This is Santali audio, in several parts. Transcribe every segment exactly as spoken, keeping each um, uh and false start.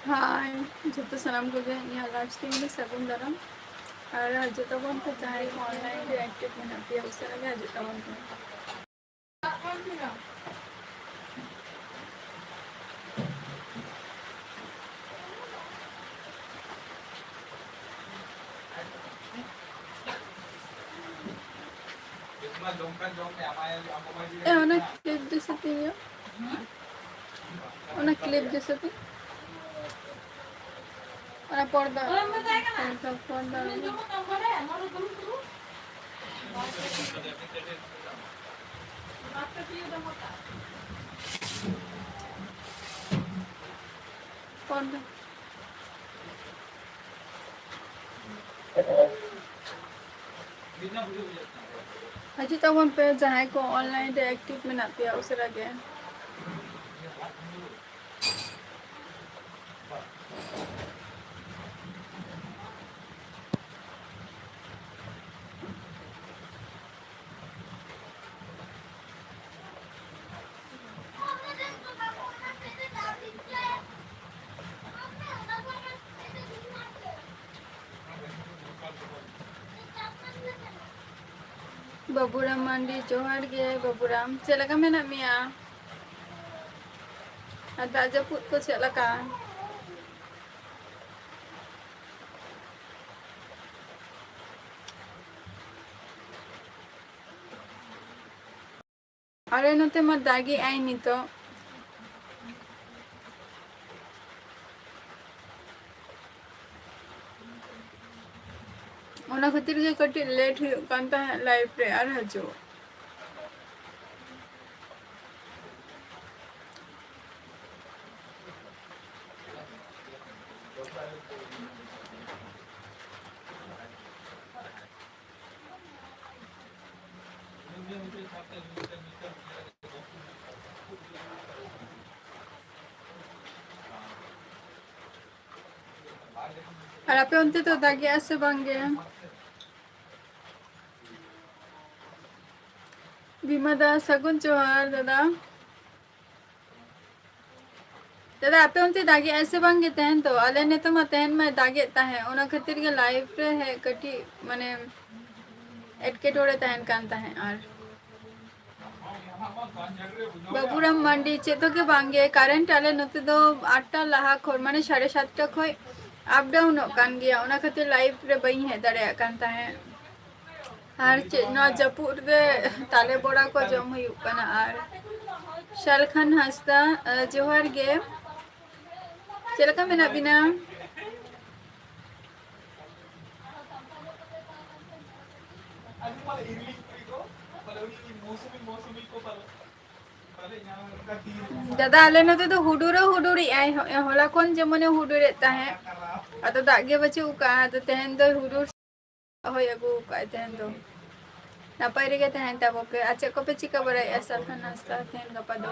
ᱦᱟᱭ, ᱡᱚᱛᱚ ᱥᱟᱱᱟᱢ ᱠᱚᱜᱮ ᱤᱧᱟᱹᱜ live stream ᱨᱮ ᱥᱟᱹᱜᱩᱱ ᱫᱟᱨᱟᱢ᱾ ᱟᱨ ᱦᱤᱡᱩᱜ ᱛᱟᱵᱚᱱ ᱯᱮ, ᱡᱟᱦᱟᱸᱭ ᱠᱚ online ᱨᱮ active ᱢᱮᱱᱟᱜ ᱯᱮᱭᱟ, ᱩᱥᱟᱹᱨᱟ ᱜᱮ ᱦᱤᱡᱩᱜ ᱛᱟᱵᱚᱱ ᱯᱮ᱾ ᱮ, ᱚᱱᱟ clip ᱫᱚ ᱥᱮ ᱛᱤᱧ ᱜᱮ? ᱚᱱᱟ clip ᱫᱚ ᱥᱮ ᱛᱤᱧ? ᱚᱱᱟ ᱯᱚᱨᱫᱟ, ᱯᱚᱨᱫᱟ, ᱯᱚᱨᱫᱟ᱾ ᱯᱚᱨᱫᱟ᱾ ᱦᱤᱡᱩᱜ ᱛᱟᱵᱚᱱ ᱯᱮ, ᱡᱟᱦᱟᱸᱭ ᱠᱚ online ᱨᱮ active ᱢᱮᱱᱟᱜ ᱯᱮᱭᱟ, ᱩᱥᱟᱹᱨᱟ ᱜᱮ᱾ ᱵᱟᱹᱵᱩᱨᱟᱢ ᱢᱟᱱᱰᱤ, ᱡᱚᱦᱟᱨ ᱜᱮ ᱵᱟᱹᱵᱩᱨᱟᱢ, ᱪᱮᱫ ᱞᱮᱠᱟ ᱢᱮᱱᱟᱜ ᱢᱮᱭᱟ? ᱟᱨ ᱫᱟᱜ ᱡᱟᱹᱯᱩᱫ ᱠᱚ ᱪᱮᱫ ᱞᱮᱠᱟ? ᱟᱞᱮ ᱱᱚᱛᱮ ᱢᱟ ᱫᱟᱜᱮᱜ ᱟᱭ ᱱᱤᱛᱚᱜ᱾ ᱚᱱᱟ ᱠᱷᱟᱹᱛᱤᱨ ᱜᱮ ᱠᱟᱹᱴᱤᱡ late ᱦᱩᱭᱩᱜ ᱠᱟᱱ ᱛᱟᱦᱮᱸᱫ live ᱨᱮ ᱟᱨ ᱦᱤᱡᱩᱜ᱾ ᱟᱨ ᱟᱯᱮ ᱚᱱᱛᱮ ᱫᱚ ᱫᱟᱜᱮᱜᱼᱟ ᱥᱮ ᱵᱟᱝ ᱜᱮ? ᱵᱤᱢᱟ ᱫᱟ, ᱥᱟᱹᱜᱩᱱ ᱡᱚᱦᱟᱨ ᱫᱟᱫᱟ᱾ ᱫᱟᱫᱟ, ᱟᱯᱮ ᱚᱱᱛᱮ ᱫᱟᱜᱮᱜᱼᱟᱭ ᱥᱮ ᱵᱟᱝ ᱜᱮ ᱛᱮᱦᱮᱧ ᱫᱚ? ᱟᱞᱮ ᱱᱚᱛᱮ ᱢᱟ ᱛᱮᱦᱮᱧ ᱢᱟᱭ ᱫᱟᱜᱮᱫ ᱛᱟᱦᱮᱸᱫ, ᱚᱱᱟ ᱠᱷᱟᱹᱛᱤᱨ ᱜᱮ live ᱨᱮ ᱦᱮᱡ ᱠᱟᱹᱴᱤᱡ ᱢᱟᱱᱮ ᱮᱴᱠᱮᱴᱚᱬᱮ ᱛᱟᱦᱮᱱ ᱠᱟᱱ ᱛᱟᱦᱮᱸᱫ᱾ ᱟᱨ ᱵᱟᱹᱵᱩᱨᱟᱢ ᱢᱟᱱᱰᱤ, ᱪᱮᱫ ᱦᱚᱸ ᱜᱮ ᱵᱟᱝ ᱜᱮ, current ᱟᱞᱮ ᱱᱚᱛᱮ ᱫᱚ ᱟᱴᱴᱟ ᱞᱟᱦᱟ ᱠᱷᱚᱱ, ᱢᱟᱱᱮ ᱥᱟᱲᱮ ᱥᱟᱛᱴᱟ ᱠᱷᱚᱱ up downᱚᱜ ᱠᱟᱱ ᱜᱮᱭᱟ, ᱚᱱᱟ ᱠᱷᱟᱹᱛᱤᱨ live ᱨᱮ ᱵᱟᱹᱧ ᱦᱮᱡ ᱫᱟᱲᱮᱭᱟᱜ ᱠᱟᱱ ᱛᱟᱦᱮᱸᱫ᱾ ᱟᱨ ᱪᱮᱫ ᱱᱚᱣᱟ ᱡᱟᱹᱯᱩᱫ ᱨᱮ ᱛᱟᱞᱮ ᱵᱚᱲᱟ ᱠᱚ ᱡᱚᱢ ᱦᱩᱭᱩᱜ ᱠᱟᱱᱟ᱾ ᱟᱨ ᱥᱟᱞᱠᱷᱟᱱ ᱦᱟᱸᱥᱫᱟ, ᱡᱚᱦᱟᱨ ᱜᱮ, ᱪᱮᱫ ᱞᱮᱠᱟ ᱢᱮᱱᱟᱜ ᱵᱤᱱᱟ? ᱫᱟᱫᱟ, ᱟᱞᱮ ᱱᱚᱛᱮ ᱫᱚ ᱦᱩᱰᱩᱨ ᱦᱚᱸ ᱦᱩᱰᱩᱨᱮᱜᱼᱟᱭ, ᱦᱚ-, ᱦᱚᱞᱟ ᱠᱷᱚᱱ ᱡᱮᱢᱚᱱᱮ ᱦᱩᱰᱩᱨᱮᱫ ᱛᱟᱦᱮᱸᱫ, ᱟᱫᱚ ᱫᱟᱜ ᱜᱮ ᱵᱟᱹᱪᱩᱜ ᱟᱠᱟᱫᱼᱟ᱾ ᱟᱫᱚ ᱛᱮᱦᱮᱧ ᱫᱚᱭ ᱦᱩᱰᱩᱨ ᱦᱚᱭ ᱟᱹᱜᱩ ᱟᱠᱟᱫᱼᱟᱭ᱾ ᱛᱮᱦᱮᱧ ᱫᱚ ᱱᱟᱯᱟᱭ ᱨᱮᱜᱮ ᱛᱟᱦᱮᱱ ᱛᱟᱵᱚ ᱯᱮ᱾ ᱟᱨ ᱪᱮᱫ ᱠᱚᱯᱮ ᱪᱤᱠᱟᱹ ᱵᱟᱲᱟᱭᱮᱫᱼᱟ ᱥᱟᱞᱠᱷᱟᱱ ᱦᱟᱸᱥᱫᱟ ᱛᱮᱦᱮᱧ ᱜᱟᱯᱟ ᱫᱚ?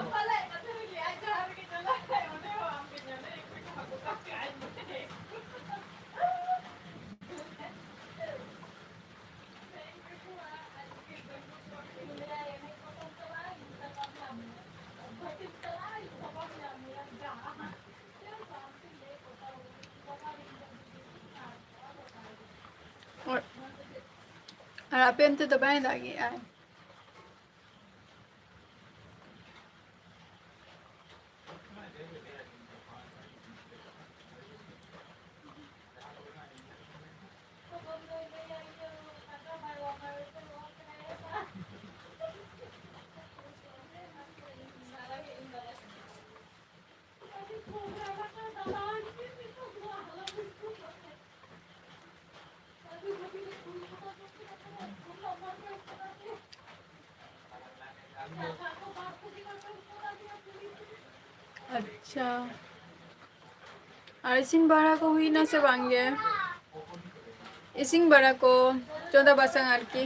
ᱟᱨ ᱟᱯᱮ ᱚᱱᱛᱮ ᱫᱚ ᱵᱟᱭ ᱫᱟᱜᱮᱜᱼᱟ? ᱟᱪᱪᱷᱟ, ᱟᱨ ᱤᱥᱤᱱ ᱵᱟᱲᱟ ᱠᱚ ᱦᱩᱭᱱᱟ ᱥᱮ ᱵᱟᱝ ᱜᱮ? ᱤᱥᱤᱱ ᱵᱟᱲᱟ ᱠᱚ, ᱪᱚᱸᱫᱟ ᱵᱟᱥᱟᱝ ᱟᱨᱠᱤ᱾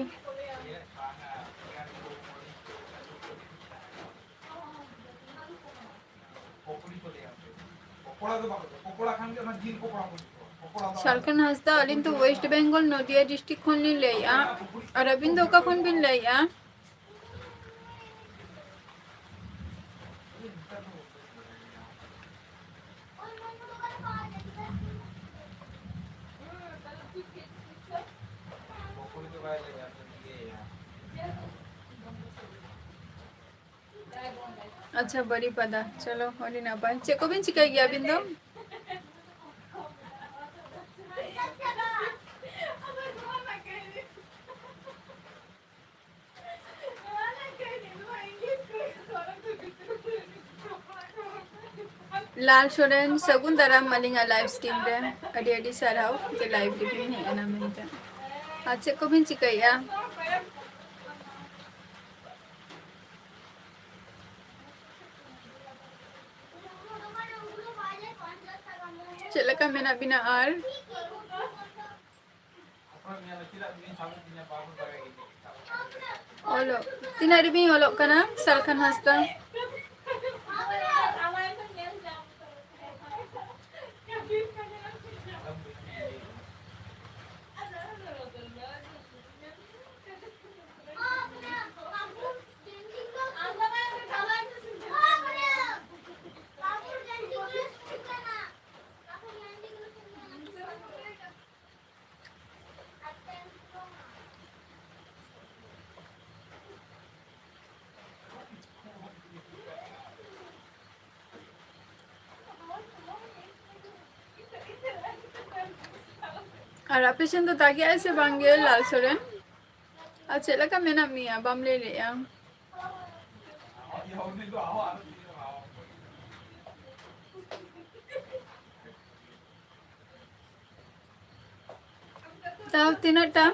ᱥᱟᱞᱠᱷᱟᱱ ᱦᱟᱸᱥᱫᱟ, ᱟᱹᱞᱤᱧ ᱫᱚ West Bengal, ᱱᱚᱫᱤᱭᱟ district ᱠᱷᱚᱱ ᱞᱤᱧ ᱞᱟᱹᱭᱮᱫᱼᱟ᱾ ᱟᱨ ᱟᱹᱵᱤᱱ ᱫᱚ ᱚᱠᱟ ᱠᱷᱚᱱ ᱵᱤᱱ ᱞᱟᱹᱭᱮᱫᱼᱟ? ᱟᱪᱪᱷᱟ, ᱵᱟᱨᱤᱯᱟᱫᱟ᱾ ᱪᱚᱞᱚ, ᱟᱹᱰᱤ ᱱᱟᱯᱟᱭ᱾ ᱪᱮᱫ ᱠᱚᱵᱤᱱ ᱪᱤᱠᱟᱹᱭ ᱜᱮᱭᱟ ᱟᱹᱵᱤᱱ ᱫᱚ? ᱞᱟᱞ ᱥᱚᱨᱮᱱ, ᱥᱟᱹᱜᱩᱱ ᱫᱟᱨᱟᱢ ᱟᱹᱞᱤᱧᱟᱜ live stream ᱨᱮ᱾ ᱟᱹᱰᱤ ᱟᱹᱰᱤ ᱥᱟᱨᱦᱟᱣ ᱡᱮ live ᱨᱮᱵᱤᱱ ᱦᱮᱡ ᱮᱱᱟ ᱢᱮᱱᱛᱮ᱾ ᱟᱨ ᱪᱮᱫ ᱠᱚᱵᱤᱱ ᱪᱤᱠᱟᱹᱭᱮᱫᱼᱟ? ᱪᱮᱫ ᱞᱮᱠᱟ ᱢᱮᱱᱟᱜ ᱵᱤᱱᱟ ᱟᱨ? ᱚᱞᱚᱜ, ᱛᱤᱱᱟᱹᱜ ᱨᱮᱵᱤᱱ ᱚᱞᱚᱜ ᱠᱟᱱᱟ, ᱥᱟᱞᱠᱷᱟᱱ ᱦᱟᱸᱥᱫᱟ? ᱟᱨ ᱟᱯᱮ ᱥᱮᱱ ᱫᱚ ᱫᱟᱜᱮᱜᱼᱟᱭ ᱥᱮ ᱵᱟᱝ ᱜᱮ, ᱞᱟᱞ ᱥᱚᱨᱮᱱ? ᱟᱨ ᱪᱮᱫ ᱞᱮᱠᱟ ᱢᱮᱱᱟᱜ ᱢᱮᱭᱟ, ᱵᱟᱢ ᱞᱟᱹᱭ ᱞᱮᱜᱼᱟ? ᱛᱟᱣ ᱛᱤᱱᱟᱹᱜ ᱴᱟ?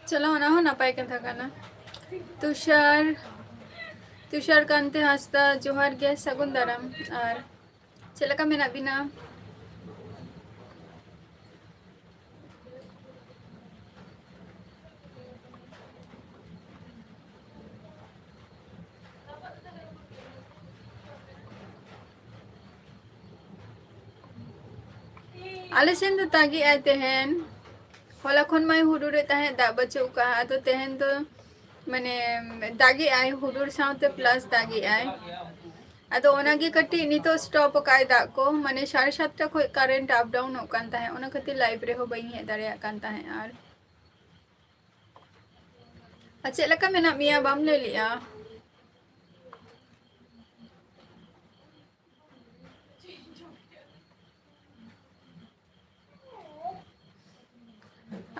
ᱪᱚᱞᱚ, ᱚᱱᱟ ᱦᱚᱸ ᱱᱟᱯᱟᱭ ᱠᱟᱛᱷᱟ ᱠᱟᱱᱟ᱾ ᱛᱩᱥᱟᱨ, ᱛᱩᱥᱟᱨ ᱠᱟᱱᱛᱮ ᱦᱟᱸᱥᱫᱟ, ᱡᱚᱦᱟᱨ ᱜᱮ, ᱥᱟᱹᱜᱩᱱ ᱫᱟᱨᱟᱢ᱾ ᱟᱨ ᱪᱮᱫ ᱞᱮᱠᱟ ᱢᱮᱱᱟᱜ ᱵᱤᱱᱟ? ᱟᱞᱮ ᱥᱮᱱ ᱫᱚ ᱫᱟᱜᱮᱜᱼᱟᱭ ᱛᱮᱦᱮᱧ᱾ ᱦᱚᱞᱟ ᱠᱷᱚᱱ ᱢᱟᱭ ᱦᱩᱰᱩᱨᱮᱫ ᱛᱟᱦᱮᱸᱫ, ᱫᱟᱜ ᱵᱟᱹᱪᱩᱜ ᱠᱟᱜᱼᱟ᱾ ᱟᱫᱚ ᱛᱮᱦᱮᱧ ᱫᱚ ᱢᱟᱱᱮ ᱫᱟᱜᱮᱜᱼᱟᱭ, ᱦᱩᱰᱩᱨ ᱥᱟᱶᱛᱮ plus ᱫᱟᱜᱮᱜᱼᱟᱭ᱾ ᱟᱫᱚ ᱚᱱᱟᱜᱮ ᱠᱟᱹᱴᱤᱡ ᱱᱤᱛᱚᱜ stop ᱟᱠᱟᱫᱼᱟᱭ ᱫᱟᱜ ᱠᱚ, ᱢᱟᱱᱮ ᱥᱟᱲᱮ ᱥᱟᱛᱴᱟ ᱠᱷᱚᱱ current up downᱚᱜ ᱠᱟᱱ ᱛᱟᱦᱮᱸᱫ, ᱚᱱᱟ ᱠᱷᱟᱹᱛᱤᱨ live ᱨᱮᱦᱚᱸ ᱵᱟᱹᱧ ᱦᱮᱡ ᱫᱟᱲᱮᱭᱟᱜ ᱠᱟᱱ ᱛᱟᱦᱮᱸᱫ᱾ ᱟᱨ, ᱟᱨ ᱪᱮᱫ ᱞᱮᱠᱟ ᱢᱮᱱᱟᱜ ᱢᱮᱭᱟ? ᱵᱟᱢ ᱞᱟᱹᱭ ᱞᱮᱜᱼᱟ᱾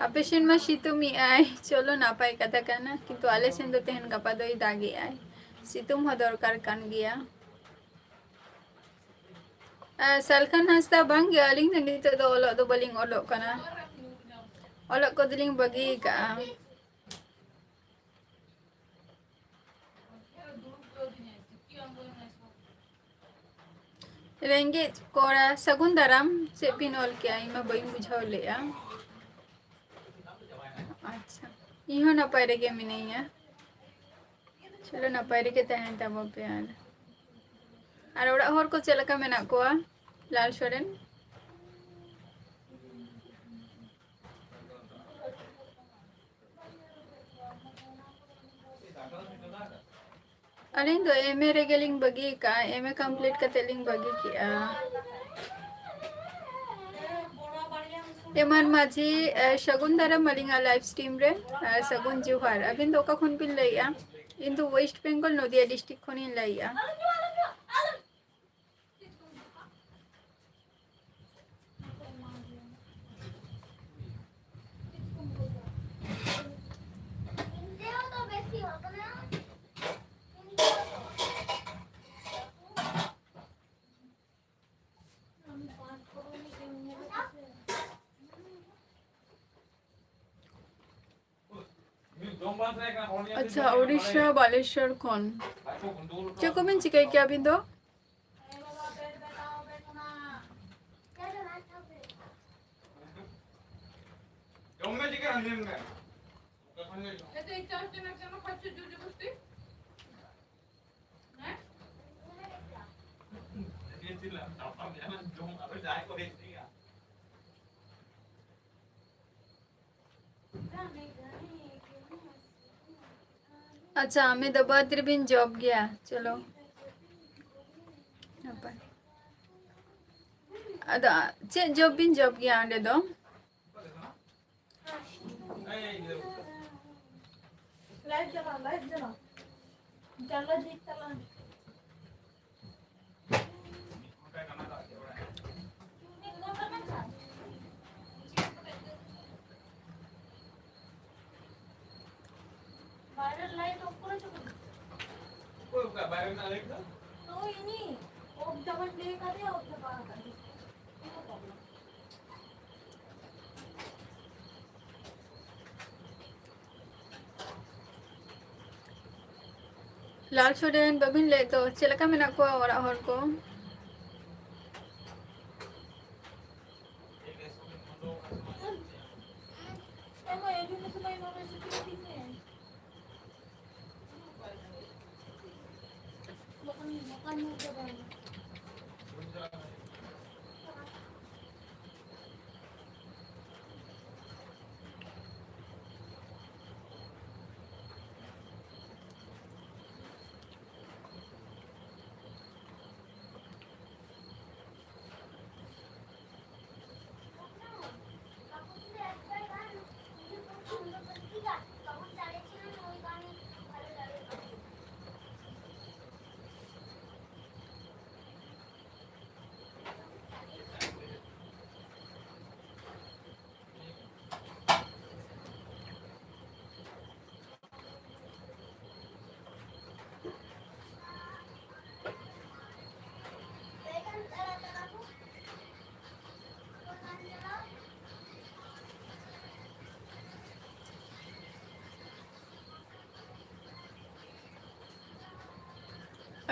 ᱟᱯᱮ ᱥᱮᱱ ᱢᱟ ᱥᱤᱛᱩᱝ ᱮᱜᱼᱟᱭ, ᱪᱚᱞᱚ ᱱᱟᱯᱟᱭ ᱠᱟᱛᱷᱟ ᱠᱟᱱᱟ, ᱠᱤᱱᱛᱩ ᱟᱞᱮ ᱥᱮᱱ ᱫᱚ ᱛᱮᱦᱮᱧ ᱜᱟᱯᱟ ᱫᱚᱭ ᱫᱟᱜᱮᱜᱼᱟᱭ, ᱥᱤᱛᱩᱝ ᱦᱚᱸ ᱫᱚᱨᱠᱟᱨ ᱠᱟᱱ ᱜᱮᱭᱟ᱾ ᱟᱨ ᱥᱟᱞᱠᱷᱟᱱ ᱦᱟᱸᱥᱫᱟ, ᱵᱟᱝ ᱜᱮ, ᱟᱹᱞᱤᱧ ᱫᱚ ᱱᱤᱛᱚᱜ ᱫᱚ ᱚᱞᱚᱜ ᱫᱚ ᱵᱟᱹᱞᱤᱧ ᱚᱞᱚᱜ ᱠᱟᱱᱟ, ᱚᱞᱚᱜ ᱠᱚᱫᱚᱞᱤᱧ ᱵᱟᱹᱜᱤ ᱟᱠᱟᱜᱼᱟ᱾ ᱨᱮᱸᱜᱮᱡ ᱠᱚᱲᱟ, ᱥᱟᱹᱜᱩᱱ ᱫᱟᱨᱟᱢ, ᱪᱮᱫ ᱵᱤᱱ ᱚᱞ ᱠᱮᱜᱼᱟ? ᱤᱧ ᱢᱟ ᱵᱟᱹᱧ ᱵᱩᱡᱷᱟᱹᱣ ᱞᱮᱜᱼᱟ᱾ ᱟᱪᱪᱷᱟ, ᱤᱧ ᱦᱚᱸ ᱱᱟᱯᱟᱭ ᱨᱮᱜᱮ ᱢᱤᱱᱟᱹᱧᱟ᱾ ᱪᱚᱞᱚ, ᱱᱟᱯᱟᱭ ᱨᱮᱜᱮ ᱛᱟᱦᱮᱱ ᱛᱟᱵᱚ ᱯᱮ᱾ ᱟᱨ, ᱟᱨ ᱚᱲᱟᱜ ᱦᱚᱲ ᱠᱚ ᱪᱮᱫ ᱞᱮᱠᱟ ᱢᱮᱱᱟᱜ ᱠᱚᱣᱟ, ᱞᱟᱞ ᱥᱚᱨᱮᱱ? ᱟᱹᱞᱤᱧ ᱫᱚ M A ᱨᱮᱜᱮᱞᱤᱧ ᱵᱟᱹᱜᱤ ᱟᱠᱟᱫᱼᱟ, M A complete ᱠᱟᱛᱮᱫ ᱞᱤᱧ ᱵᱟᱹᱜᱤ ᱠᱮᱫᱼᱟ᱾ ᱮᱢᱟᱱ ᱢᱟᱹᱡᱷᱤ, ᱮ, ᱥᱟᱹᱜᱩᱱ ᱫᱟᱨᱟᱢ ᱟᱹᱞᱤᱧᱟᱜ live stream ᱨᱮ, ᱟᱨ ᱥᱟᱹᱜᱩᱱ ᱡᱚᱦᱟᱨ᱾ ᱟᱹᱵᱤᱱ ᱫᱚ ᱚᱠᱟ ᱠᱷᱚᱱ ᱵᱤᱱ ᱞᱟᱹᱭᱮᱫᱼᱟ? ᱤᱧ ᱫᱚ West Bengal, ᱱᱚᱫᱤᱭᱟ district ᱠᱷᱚᱱᱤᱧ ᱞᱟᱹᱭᱮᱫᱼᱟ᱾ ᱟᱪᱪᱷᱟ, ᱳᱰᱤᱥᱟ, ᱵᱟᱞᱮᱥᱚᱨ ᱠᱷᱚᱱ᱾ ᱪᱮᱫ ᱠᱚᱵᱤᱱ ᱪᱤᱠᱟᱹᱭ ᱠᱮᱭᱟ ᱟᱹᱵᱤᱱ ᱫᱚ? ᱟᱪᱪᱷᱟ, ᱟᱢᱮᱫᱟᱵᱟᱫ ᱨᱮᱵᱤᱱ ᱡᱚᱵ ᱜᱮᱭᱟ? ᱪᱚᱞᱚ, ᱱᱟᱯᱟᱭ᱾ ᱟᱫᱚ ᱪᱮᱫ ᱡᱚᱵ ᱵᱤᱱ ᱡᱚᱵ ᱜᱮᱭᱟ ᱚᱸᱰᱮ ᱫᱚ? ᱞᱟᱭᱤᱴ ᱡᱟᱞᱟ, ᱞᱟᱭᱤᱴ ᱡᱟᱞᱟ᱾ ᱡᱟᱱᱞᱟ ᱡᱷᱤᱡ ᱛᱟᱞᱟᱝ᱾ ᱵᱟᱭᱨᱮ ᱞᱟᱭᱤᱴ ᱚᱯᱷ ᱠᱚᱨᱮ ᱪᱚ᱾ ᱚᱠᱚᱭ ᱚᱠᱟ ᱵᱟᱭᱨᱮ ᱨᱮᱱᱟᱜ ᱞᱟᱭᱤᱴ ᱫᱚ? ᱛᱚ ᱤᱧᱤ ᱚᱯᱷ ᱡᱟᱵᱟᱧ ᱞᱟᱹᱭ ᱠᱟᱫᱮᱭᱟ, ᱚᱯᱷ ᱪᱟᱵᱟ ᱟᱠᱟᱫ᱾ ᱞᱟᱞ ᱥᱚᱨᱮᱱ, ᱵᱟᱹᱵᱤᱱ ᱞᱟᱹᱭᱮᱫ ᱫᱚ, ᱪᱮᱫ ᱞᱮᱠᱟ ᱢᱮᱱᱟᱜ ᱠᱚᱣᱟ ᱚᱲᱟᱜ ᱦᱚᱲ ᱠᱚ?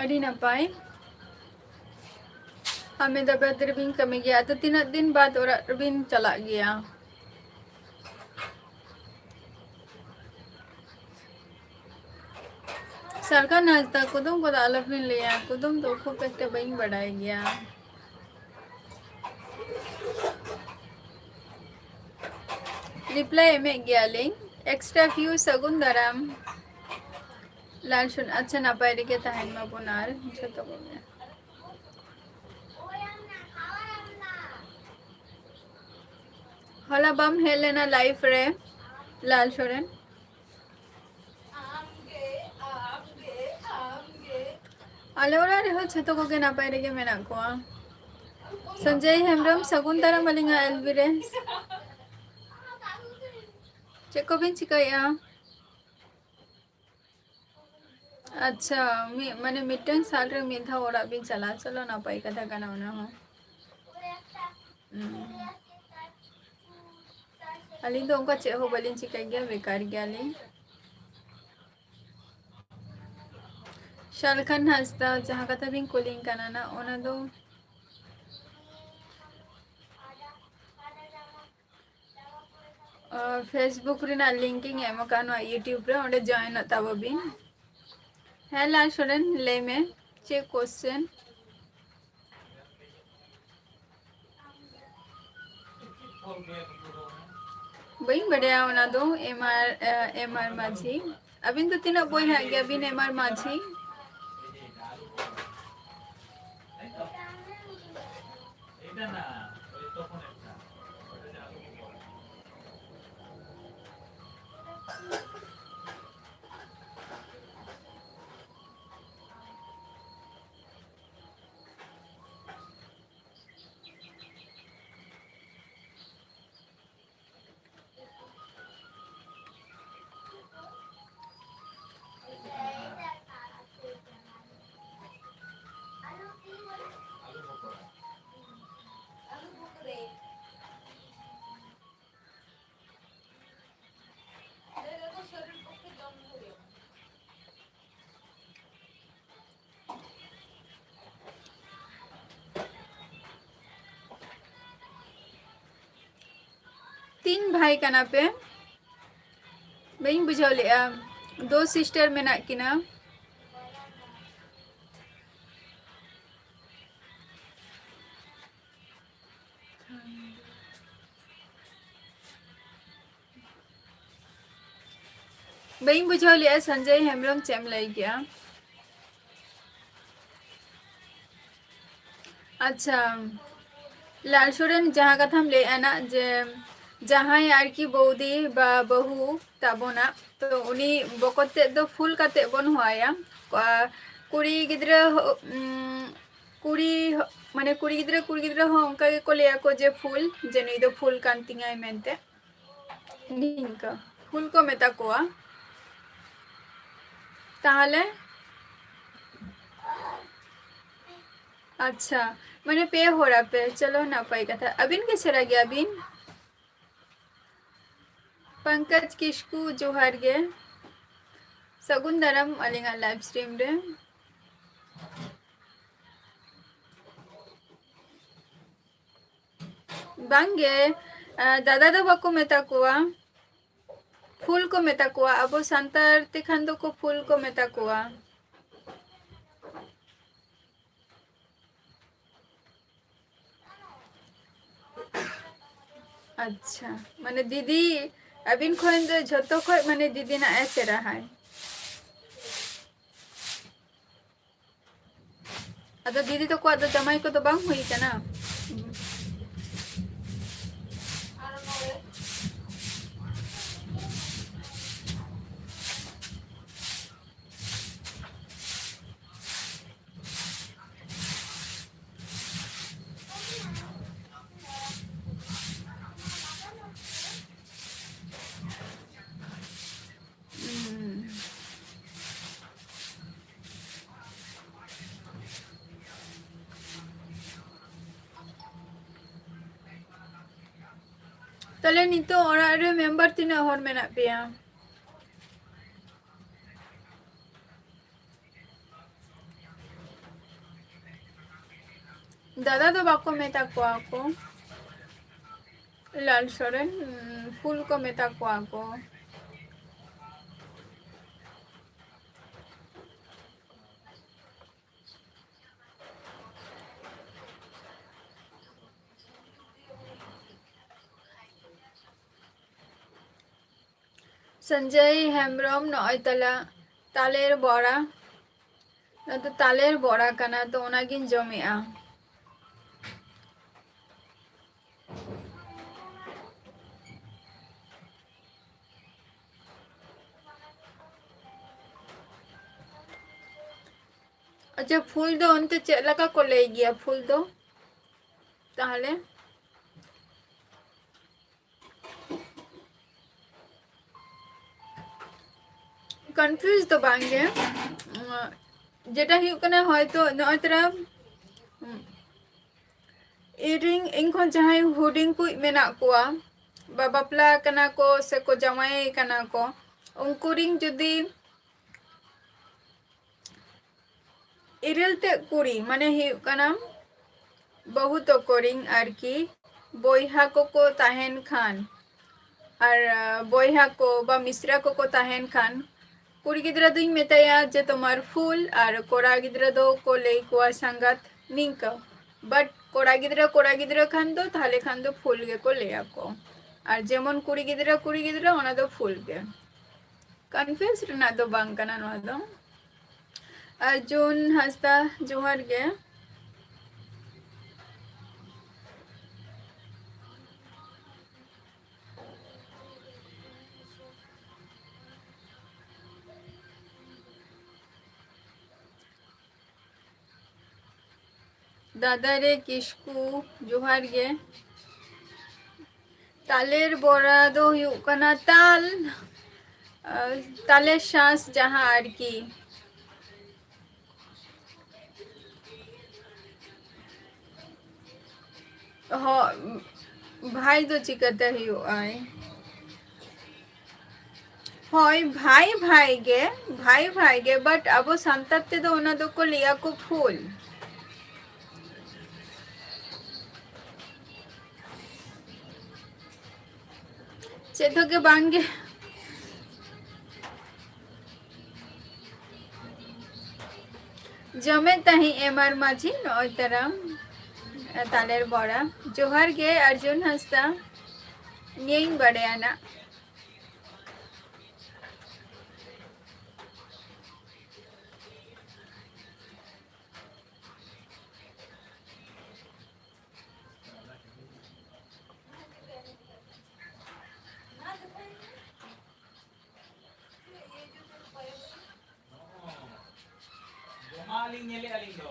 ᱟᱹᱰᱤ ᱱᱟᱯᱟᱭ᱾ ᱟᱦᱢᱮᱫᱟᱵᱟᱫᱽ ᱨᱮᱵᱤᱱ ᱠᱟᱹᱢᱤ ᱜᱮᱭᱟ, ᱟᱫᱚ ᱛᱤᱱᱟᱹᱜ ᱫᱤᱱ ᱵᱟᱫᱽ ᱚᱲᱟᱜ ᱨᱮᱵᱤᱱ ᱪᱟᱞᱟᱜ ᱜᱮᱭᱟ? ᱥᱟᱞᱠᱷᱟᱱ ᱦᱟᱸᱥᱫᱟ, ᱠᱩᱫᱩᱢ ᱠᱚᱫᱚ ᱟᱞᱚᱵᱤᱱ ᱞᱟᱹᱭᱟ, ᱠᱩᱫᱩᱢ ᱫᱚ ᱠᱷᱩᱵ ᱮᱠᱴᱟ ᱵᱟᱹᱧ ᱵᱟᱰᱟᱭ ᱜᱮᱭᱟ᱾ ᱨᱤᱯᱞᱟᱭ ᱮᱢᱮᱫ ᱜᱮᱭᱟᱞᱤᱧ᱾ Extra view ᱥᱟᱹᱜᱩᱱ ᱫᱟᱨᱟᱢ᱾ ᱞᱟᱞ ᱥᱚᱨᱮᱱ, ᱟᱪᱪᱷᱟ, ᱱᱟᱯᱟᱭ ᱨᱮᱜᱮ ᱛᱟᱦᱮᱱ ᱢᱟᱵᱚᱱ ᱟᱨ ᱡᱷᱚᱛᱚ ᱠᱚᱜᱮ᱾ ᱦᱚᱞᱟ ᱵᱟᱢ ᱦᱮᱡ ᱞᱮᱱᱟ ᱞᱟᱭᱤᱵᱷ ᱨᱮ, ᱞᱟᱞ ᱥᱚᱨᱮᱱ? ᱟᱞᱮ ᱚᱲᱟᱜ ᱨᱮᱦᱚᱸ ᱡᱷᱚᱛᱚ ᱠᱚᱜᱮ ᱱᱟᱯᱟᱭ ᱨᱮᱜᱮ ᱢᱮᱱᱟᱜ ᱠᱚᱣᱟ᱾ ᱥᱚᱧᱡᱚᱭ ᱦᱮᱢᱵᱨᱚᱢ, ᱥᱟᱹᱜᱩᱱ ᱫᱟᱨᱟᱢ ᱟᱹᱞᱤᱧᱟᱜ ᱮᱞᱵᱤ ᱨᱮ᱾ ᱪᱮᱫ ᱠᱚᱵᱤᱱ ᱪᱤᱠᱟᱹᱭᱮᱫᱼᱟ? ᱟᱪᱪᱷᱟ, ᱢᱤᱫ, ᱢᱟᱱᱮ ᱢᱤᱫᱴᱟᱝ ᱥᱟᱞ ᱨᱮ ᱢᱤᱫ ᱫᱷᱟᱣ ᱚᱲᱟᱜ ᱵᱤᱱ ᱪᱟᱞᱟᱜᱼᱟ᱾ ᱪᱚᱞᱚ, ᱱᱟᱯᱟᱭ ᱠᱟᱛᱷᱟ ᱠᱟᱱᱟ ᱚᱱᱟ ᱦᱚᱸ᱾ ᱦᱩᱸ᱾ ᱟᱹᱞᱤᱧ ᱫᱚ ᱚᱱᱠᱟ ᱪᱮᱫ ᱦᱚᱸ ᱵᱟᱹᱞᱤᱧ ᱪᱤᱠᱟᱹᱭ ᱜᱮᱭᱟ, ᱵᱮᱠᱟᱨ ᱜᱮᱭᱟᱞᱤᱧ᱾ ᱥᱟᱞᱠᱷᱟᱱ ᱦᱟᱸᱥᱫᱟ, ᱡᱟᱦᱟᱸ ᱠᱟᱛᱷᱟ ᱵᱤᱱ ᱠᱩᱞᱤᱧ ᱠᱟᱱᱟ ᱱᱟ, ᱚᱱᱟ ᱫᱚ, ᱟᱸ, Facebook ᱨᱮᱱᱟᱜ link ᱤᱧ ᱮᱢ ᱟᱠᱟᱫᱼᱟ ᱱᱚᱣᱟ YouTube ᱨᱮ, ᱚᱸᱰᱮ join ᱚᱜ ᱛᱟᱵᱚ ᱵᱤᱱ᱾ ᱦᱮᱸ, ᱞᱟᱞ ᱥᱚᱨᱮᱱ, ᱞᱟᱹᱭ ᱢᱮ, ᱪᱮᱫ question? ᱵᱟᱹᱧ ᱵᱟᱰᱟᱭᱟ ᱚᱱᱟ ᱫᱚ, ᱮᱢ ᱟᱨ, ᱮ, ᱮᱢ ᱟᱨ ᱢᱟᱹᱡᱷᱤ᱾ ᱟᱹᱵᱤᱱ ᱫᱚ ᱛᱤᱱᱟᱹᱜ ᱵᱚᱭᱦᱟᱜ ᱜᱮᱭᱟ ᱵᱤᱱ, ᱮᱢ ᱟᱨ ᱢᱟᱹᱡᱷᱤ? ᱛᱤᱱ ᱵᱷᱟᱭ ᱠᱟᱱᱟ ᱯᱮ? ᱵᱟᱹᱧ ᱵᱩᱡᱷᱟᱹᱣ ᱞᱮᱜᱼᱟ᱾ ᱫᱳ sister ᱢᱮᱱᱟᱜ ᱠᱤᱱᱟ᱾ ᱵᱟᱹᱧ ᱵᱩᱡᱷᱟᱹᱣ ᱞᱮᱜᱼᱟ ᱥᱚᱧᱡᱚᱭ ᱦᱮᱢᱵᱨᱚᱢ, ᱪᱮᱫ ᱮᱢ ᱞᱟᱹᱭ ᱠᱮᱜᱼᱟ? ᱟᱪᱪᱷᱟ, ᱞᱟᱞ ᱥᱚᱨᱮᱱ, ᱡᱟᱦᱟᱸ ᱠᱟᱛᱷᱟᱢ ᱞᱟᱹᱭᱮᱫᱼᱟ ᱱᱟᱜ, ᱡᱮ ᱡᱟᱦᱟᱸᱭ ᱟᱨᱠᱤ ᱵᱚᱣᱫᱤ ᱵᱟ ᱵᱟᱹᱦᱩ ᱛᱟᱵᱚᱱᱟ, ᱛᱚ ᱩᱱᱤ ᱵᱚᱠᱚᱛ ᱛᱮᱫ ᱫᱚ ᱯᱷᱩᱞ ᱠᱟᱛᱮᱫ ᱵᱚᱱ ᱦᱚᱦᱚᱣᱟᱭᱟ᱾ ᱠᱚ-, ᱠᱩᱲᱤ ᱜᱤᱫᱽᱨᱟᱹ ᱦᱚ-, ᱩᱢ, ᱠᱩᱲᱤ ᱦᱚ-, ᱢᱟᱱᱮ ᱠᱩᱲᱤ ᱜᱤᱫᱽᱨᱟᱹ, ᱠᱩᱲᱤ ᱜᱤᱫᱽᱨᱟᱹ ᱦᱚᱸ ᱚᱱᱠᱟ ᱜᱮᱠᱚ ᱞᱟᱹᱭᱟᱠᱚ ᱡᱮ ᱯᱷᱩᱞ, ᱡᱮ ᱱᱩᱭ ᱫᱚ ᱯᱷᱩᱞ ᱠᱟᱱ ᱛᱤᱧᱟᱭ ᱢᱮᱱᱛᱮ᱾ ᱱᱤᱝᱠᱟᱹ ᱯᱷᱩᱞ ᱠᱚ ᱢᱮᱛᱟ ᱠᱚᱣᱟ᱾ ᱛᱟᱦᱚᱞᱮ ᱟᱪᱪᱷᱟ, ᱢᱟᱱᱮ ᱯᱮ ᱦᱚᱲ ᱟᱯᱮ, ᱪᱚᱞᱚ ᱱᱟᱯᱟᱭ ᱠᱟᱛᱷᱟ᱾ ᱟᱹᱵᱤᱱ ᱜᱮ ᱥᱮᱬᱟ ᱜᱮᱭᱟ ᱵᱤᱱ? ᱯᱚᱝᱠᱚᱡᱽ ᱠᱤᱥᱠᱩ, ᱡᱚᱦᱟᱨ ᱜᱮ, ᱥᱟᱹᱜᱩᱱ ᱫᱟᱨᱟᱢ ᱟᱹᱞᱤᱧᱟᱜ live stream ᱨᱮ᱾ ᱵᱟᱝᱜᱮ, ᱟᱸ, ᱫᱟᱫᱟ ᱫᱚ ᱵᱟᱠᱚ ᱢᱮᱛᱟ ᱠᱚᱣᱟ, ᱯᱷᱩᱞ ᱠᱚ ᱢᱮᱛᱟ ᱠᱚᱣᱟ᱾ ᱟᱵᱚ ᱥᱟᱱᱛᱟᱲ ᱛᱮᱠᱷᱟᱱ ᱫᱚᱠᱚ ᱯᱷᱩᱞ ᱠᱚ ᱢᱮᱛᱟ ᱠᱚᱣᱟ᱾ ᱟᱪᱪᱷᱟ, ᱢᱟᱱᱮ ᱫᱤᱫᱤ ᱟᱹᱵᱤᱱ ᱠᱷᱚᱱ ᱫᱚ ᱡᱷᱚᱛᱚ ᱠᱷᱚᱱ ᱢᱟᱱᱮ ᱫᱤᱫᱤ ᱱᱟᱜ ᱮ ᱥᱮᱬᱟᱦᱟᱭ᱾ ᱟᱫᱚ ᱫᱤᱫᱤ ᱛᱟᱠᱚᱣᱟᱜ ᱫᱚ ᱡᱟᱢᱟᱭ ᱠᱚᱫᱚ ᱵᱟᱝ ᱦᱩᱭ ᱠᱟᱱᱟ? ᱦᱩᱸ᱾ ᱛᱟᱦᱞᱮ ᱱᱤᱛᱚᱜ ᱚᱲᱟᱜ ᱨᱮ member ᱛᱤᱱᱟᱹᱜ ᱦᱚᱲ ᱢᱮᱱᱟᱜ ᱯᱮᱭᱟ? ᱫᱟᱫᱟ ᱫᱚ ᱵᱟᱠᱚ ᱢᱮᱛᱟ ᱠᱚᱣᱟ ᱠᱚ ᱞᱟᱞ ᱥᱚᱨᱮᱱ, ᱩᱸ, ᱯᱷᱩᱞ ᱠᱚ ᱢᱮᱛᱟ ᱠᱚᱣᱟ ᱠᱚ᱾ ᱥᱚᱧᱡᱚᱭ ᱦᱮᱢᱵᱨᱚᱢ, ᱱᱚᱜᱼᱚᱭ ᱛᱟᱞᱟ ᱛᱟᱞᱮᱨ ᱵᱚᱲᱟ᱾ ᱱᱚᱣᱟ ᱫᱚ ᱛᱟᱞᱮᱨ ᱵᱚᱲᱟ ᱠᱟᱱᱟ, ᱛᱚ ᱚᱱᱟᱜᱤᱧ ᱡᱚᱢᱮᱜᱼᱟ᱾ ᱟᱪᱪᱷᱟ, ᱯᱷᱩᱞ ᱫᱚ ᱚᱱᱛᱮ ᱪᱮᱫ ᱞᱮᱠᱟ ᱠᱚ ᱞᱟᱹᱭ ᱜᱮᱭᱟ ᱯᱷᱩᱞ ᱫᱚ? ᱛᱟᱦᱞᱮ ᱠᱚᱱᱯᱷᱤᱭᱩᱡᱽ ᱫᱚ ᱵᱟᱝ ᱜᱮ᱾ ᱩᱸ, ᱡᱮᱴᱟ ᱦᱩᱭᱩᱜ ᱠᱟᱱᱟ, ᱦᱚᱭᱛᱳ ᱱᱚᱜᱼᱚᱭ ᱛᱚᱨᱟ, ᱩᱸ, ᱤᱧ, ᱤᱧ ᱠᱷᱚᱱ ᱡᱟᱦᱟᱸᱭ ᱦᱩᱰᱤᱧ ᱠᱩᱡ ᱢᱮᱱᱟᱜ ᱠᱚᱣᱟ, ᱵᱟ ᱵᱟᱯᱞᱟ ᱠᱟᱱᱟ ᱠᱚ ᱥᱮ ᱠᱚ ᱡᱟᱶᱟᱭ ᱠᱟᱱᱟ ᱠᱚ, ᱩᱱᱠᱩ ᱨᱤᱱ ᱡᱩᱫᱤ ᱤᱨᱤᱞ ᱛᱮᱫ ᱠᱩᱲᱤ, ᱢᱟᱱᱮ ᱦᱩᱭᱩᱜ ᱠᱟᱱᱟ ᱵᱟᱹᱦᱩ ᱛᱟᱠᱚ ᱨᱤᱱ ᱟᱨᱠᱤ, ᱵᱚᱭᱦᱟ ᱠᱚᱠᱚ ᱛᱟᱦᱮᱱ ᱠᱷᱟᱱ, ᱟᱨ, ᱟᱸ, ᱵᱚᱭᱦᱟ ᱠᱚ ᱵᱟ ᱢᱤᱥᱨᱟ ᱠᱚᱠᱚ ᱛᱟᱦᱮᱱ ᱠᱷᱟᱱ, ᱠᱩᱲᱤ ᱜᱤᱫᱽᱨᱟᱹ ᱫᱩᱧ ᱢᱮᱛᱟᱭᱟ ᱡᱮ ᱛᱳᱢᱟᱨ ᱯᱷᱩᱞ, ᱟᱨ ᱠᱚᱲᱟ ᱜᱤᱫᱽᱨᱟᱹ ᱫᱚ ᱠᱚ ᱞᱟᱹᱭ ᱠᱚᱣᱟ ᱥᱟᱸᱜᱟᱛ, ᱱᱤᱝᱠᱟᱹ᱾ But ᱠᱚᱲᱟ ᱜᱤᱫᱽᱨᱟᱹ, ᱠᱚᱲᱟ ᱜᱤᱫᱽᱨᱟᱹ ᱠᱷᱟᱱ ᱫᱚ, ᱛᱟᱦᱞᱮ ᱠᱷᱟᱱ ᱫᱚ ᱯᱷᱩᱞ ᱜᱮᱠᱚ ᱞᱟᱹᱭ ᱟᱠᱚ᱾ ᱟᱨ ᱡᱮᱢᱚᱱ ᱠᱩᱲᱤ ᱜᱤᱫᱽᱨᱟᱹ, ᱠᱩᱲᱤ ᱜᱤᱫᱽᱨᱟᱹ, ᱚᱱᱟ ᱫᱚ ᱯᱷᱩᱞ ᱜᱮ᱾ ᱠᱚᱱᱯᱷᱤᱭᱩᱡᱽ ᱨᱮᱱᱟᱜ ᱫᱚ ᱵᱟᱝ ᱠᱟᱱᱟ ᱱᱚᱣᱟ ᱫᱚ᱾ ᱟᱨᱡᱩᱱ ᱦᱟᱸᱥᱫᱟ, ᱡᱚᱦᱟᱨ ᱜᱮ᱾ ᱫᱟᱫᱟ ᱨᱮ ᱠᱤᱥᱠᱩ, ᱡᱚᱦᱟᱨ ᱜᱮ᱾ ᱛᱟᱞᱮᱨ ᱵᱚᱲᱟ ᱫᱚ ᱦᱩᱭᱩᱜ ᱠᱟᱱᱟ ᱛᱟᱞ, ᱟᱨ ᱛᱟᱞᱮ ᱥᱟᱸᱥ ᱡᱟᱦᱟᱸ ᱟᱨᱠᱤ᱾ ᱦᱚ-, ᱵᱷᱟᱭ ᱫᱚ ᱪᱤᱠᱟᱹᱛᱮ ᱦᱩᱭᱩᱜᱼᱟᱭ? ᱦᱳᱭ, ᱵᱷᱟᱭ ᱵᱷᱟᱭ ᱜᱮ, ᱵᱷᱟᱭ ᱵᱷᱟᱭ ᱜᱮ, but ᱟᱵᱚ ᱥᱟᱱᱛᱟᱲ ᱛᱮᱫᱚ ᱚᱱᱟ ᱫᱚᱠᱚ ᱞᱟᱹᱭᱟ ᱠᱚ ᱯᱷᱩᱞ᱾ ᱪᱮᱫ ᱦᱚᱸ ᱜᱮ ᱵᱟᱝ ᱜᱮ᱾ ᱡᱚᱢᱮᱫ ᱛᱟᱦᱮᱸᱫ ᱮᱢ ᱟᱨ ᱢᱟᱹᱡᱷᱤ, ᱱᱚᱜᱼᱚᱭ ᱛᱟᱨᱟᱢ, ᱛᱟᱞᱮᱨ ᱵᱚᱲᱟ᱾ ᱡᱚᱦᱟᱨ ᱜᱮ ᱟᱨᱡᱩᱱ ᱦᱟᱸᱥᱫᱟ, ᱱᱤᱭᱟᱹᱧ ᱵᱟᱲᱟᱭᱟ ᱱᱟᱜ᱾ ᱟᱹᱞᱤᱧ ᱧᱮᱞᱮᱫᱼᱟ ᱟᱹᱞᱤᱧ ᱫᱚ᱾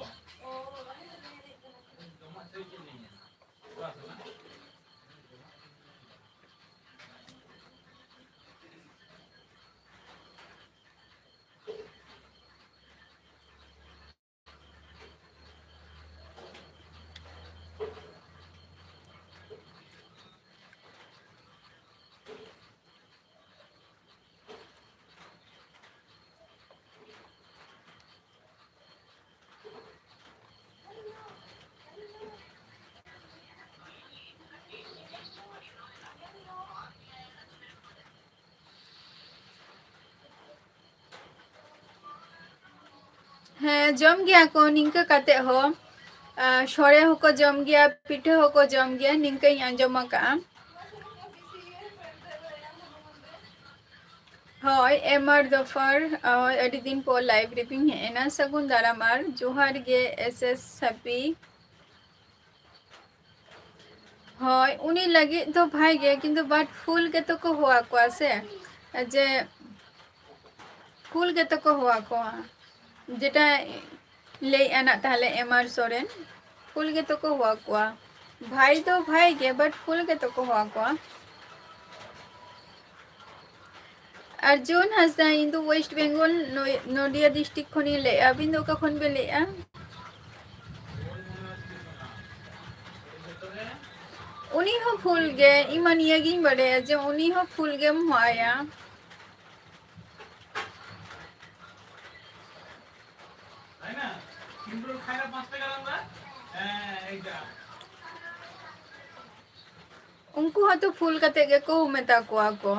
ᱦᱮᱸ, ᱡᱚᱢ ᱜᱮᱭᱟ ᱠᱚ ᱱᱤᱝᱠᱟᱹ ᱠᱟᱛᱮ ᱦᱚᱸ᱾ ᱟᱨ ᱥᱚᱲᱮ ᱦᱚᱸᱠᱚ ᱡᱚᱢ ᱜᱮᱭᱟ, ᱯᱤᱴᱷᱟᱹ ᱦᱚᱸᱠᱚ ᱡᱚᱢ ᱜᱮᱭᱟ, ᱱᱤᱝᱠᱟᱹᱧ ᱟᱸᱡᱚᱢ ᱟᱠᱟᱫᱼᱟ᱾ ᱦᱳᱭ, ᱮᱢ ᱟᱨ ᱫᱚᱯᱷᱟᱨ, ᱦᱳᱭ, ᱟᱹᱰᱤ ᱫᱤᱱ ᱯᱚᱨ live ᱨᱮᱵᱤᱱ ᱦᱮᱡ ᱮᱱᱟ᱾ ᱥᱟᱹᱜᱩᱱ ᱫᱟᱨᱟᱢ ᱟᱨ ᱡᱚᱦᱟᱨ ᱜᱮ, S S ᱦᱟᱹᱯᱤ᱾ ᱦᱳᱭ, ᱩᱱᱤ ᱞᱟᱹᱜᱤᱫ ᱫᱚ ᱵᱷᱟᱭ ᱜᱮ, ᱠᱤᱱᱛᱩ but full ᱜᱮᱛᱚ ᱠᱚ ᱦᱚᱦᱚ ᱟᱠᱚᱣᱟ ᱥᱮ, ᱡᱮ full ᱜᱮᱛᱚ ᱠᱚ ᱦᱚᱦᱚ ᱟᱠᱚᱣᱟ᱾ ᱡᱮᱴᱟ ᱞᱟᱹᱭᱮᱫᱼᱟ ᱱᱟᱜ ᱛᱟᱦᱞᱮ ᱮᱢ ᱟᱨ ᱥᱚᱨᱮᱱ, full ᱜᱮᱛᱚ ᱠᱚ ᱦᱚᱦᱚ ᱟᱠᱚᱣᱟ᱾ ᱵᱷᱟᱭ ᱫᱚ ᱵᱷᱟᱭ ᱜᱮ, but full ᱜᱮᱛᱚ ᱠᱚ ᱦᱚᱦᱚ ᱟᱠᱚᱣᱟ᱾ ᱟᱨᱡᱩᱱ ᱦᱟᱸᱥᱫᱟ, ᱤᱧ ᱫᱚ West Bengal, ᱱᱚᱭ-, ᱱᱚᱫᱤᱭᱟ district ᱠᱷᱚᱱᱤᱧ ᱞᱟᱹᱭᱮᱫᱼᱟ᱾ ᱟᱹᱵᱤᱱ ᱫᱚ ᱚᱠᱟ ᱠᱷᱚᱱ ᱵᱤᱱ ᱞᱟᱹᱭᱮᱫᱼᱟ? ᱩᱱᱤ ᱦᱚᱸ full ᱜᱮ, ᱤᱧ ᱢᱟ ᱱᱤᱭᱟᱹ ᱜᱤᱧ ᱵᱟᱰᱟᱭᱟ ᱡᱮ ᱩᱱᱤ ᱦᱚᱸ full ᱜᱮᱢ ᱦᱚᱦᱚ ᱟᱭᱟ᱾ ᱩᱱᱠᱩ ᱦᱚᱸᱛᱚ full ᱠᱟᱛᱮ ᱜᱮᱠᱚ ᱢᱮᱛᱟ ᱠᱚᱣᱟ ᱠᱚ᱾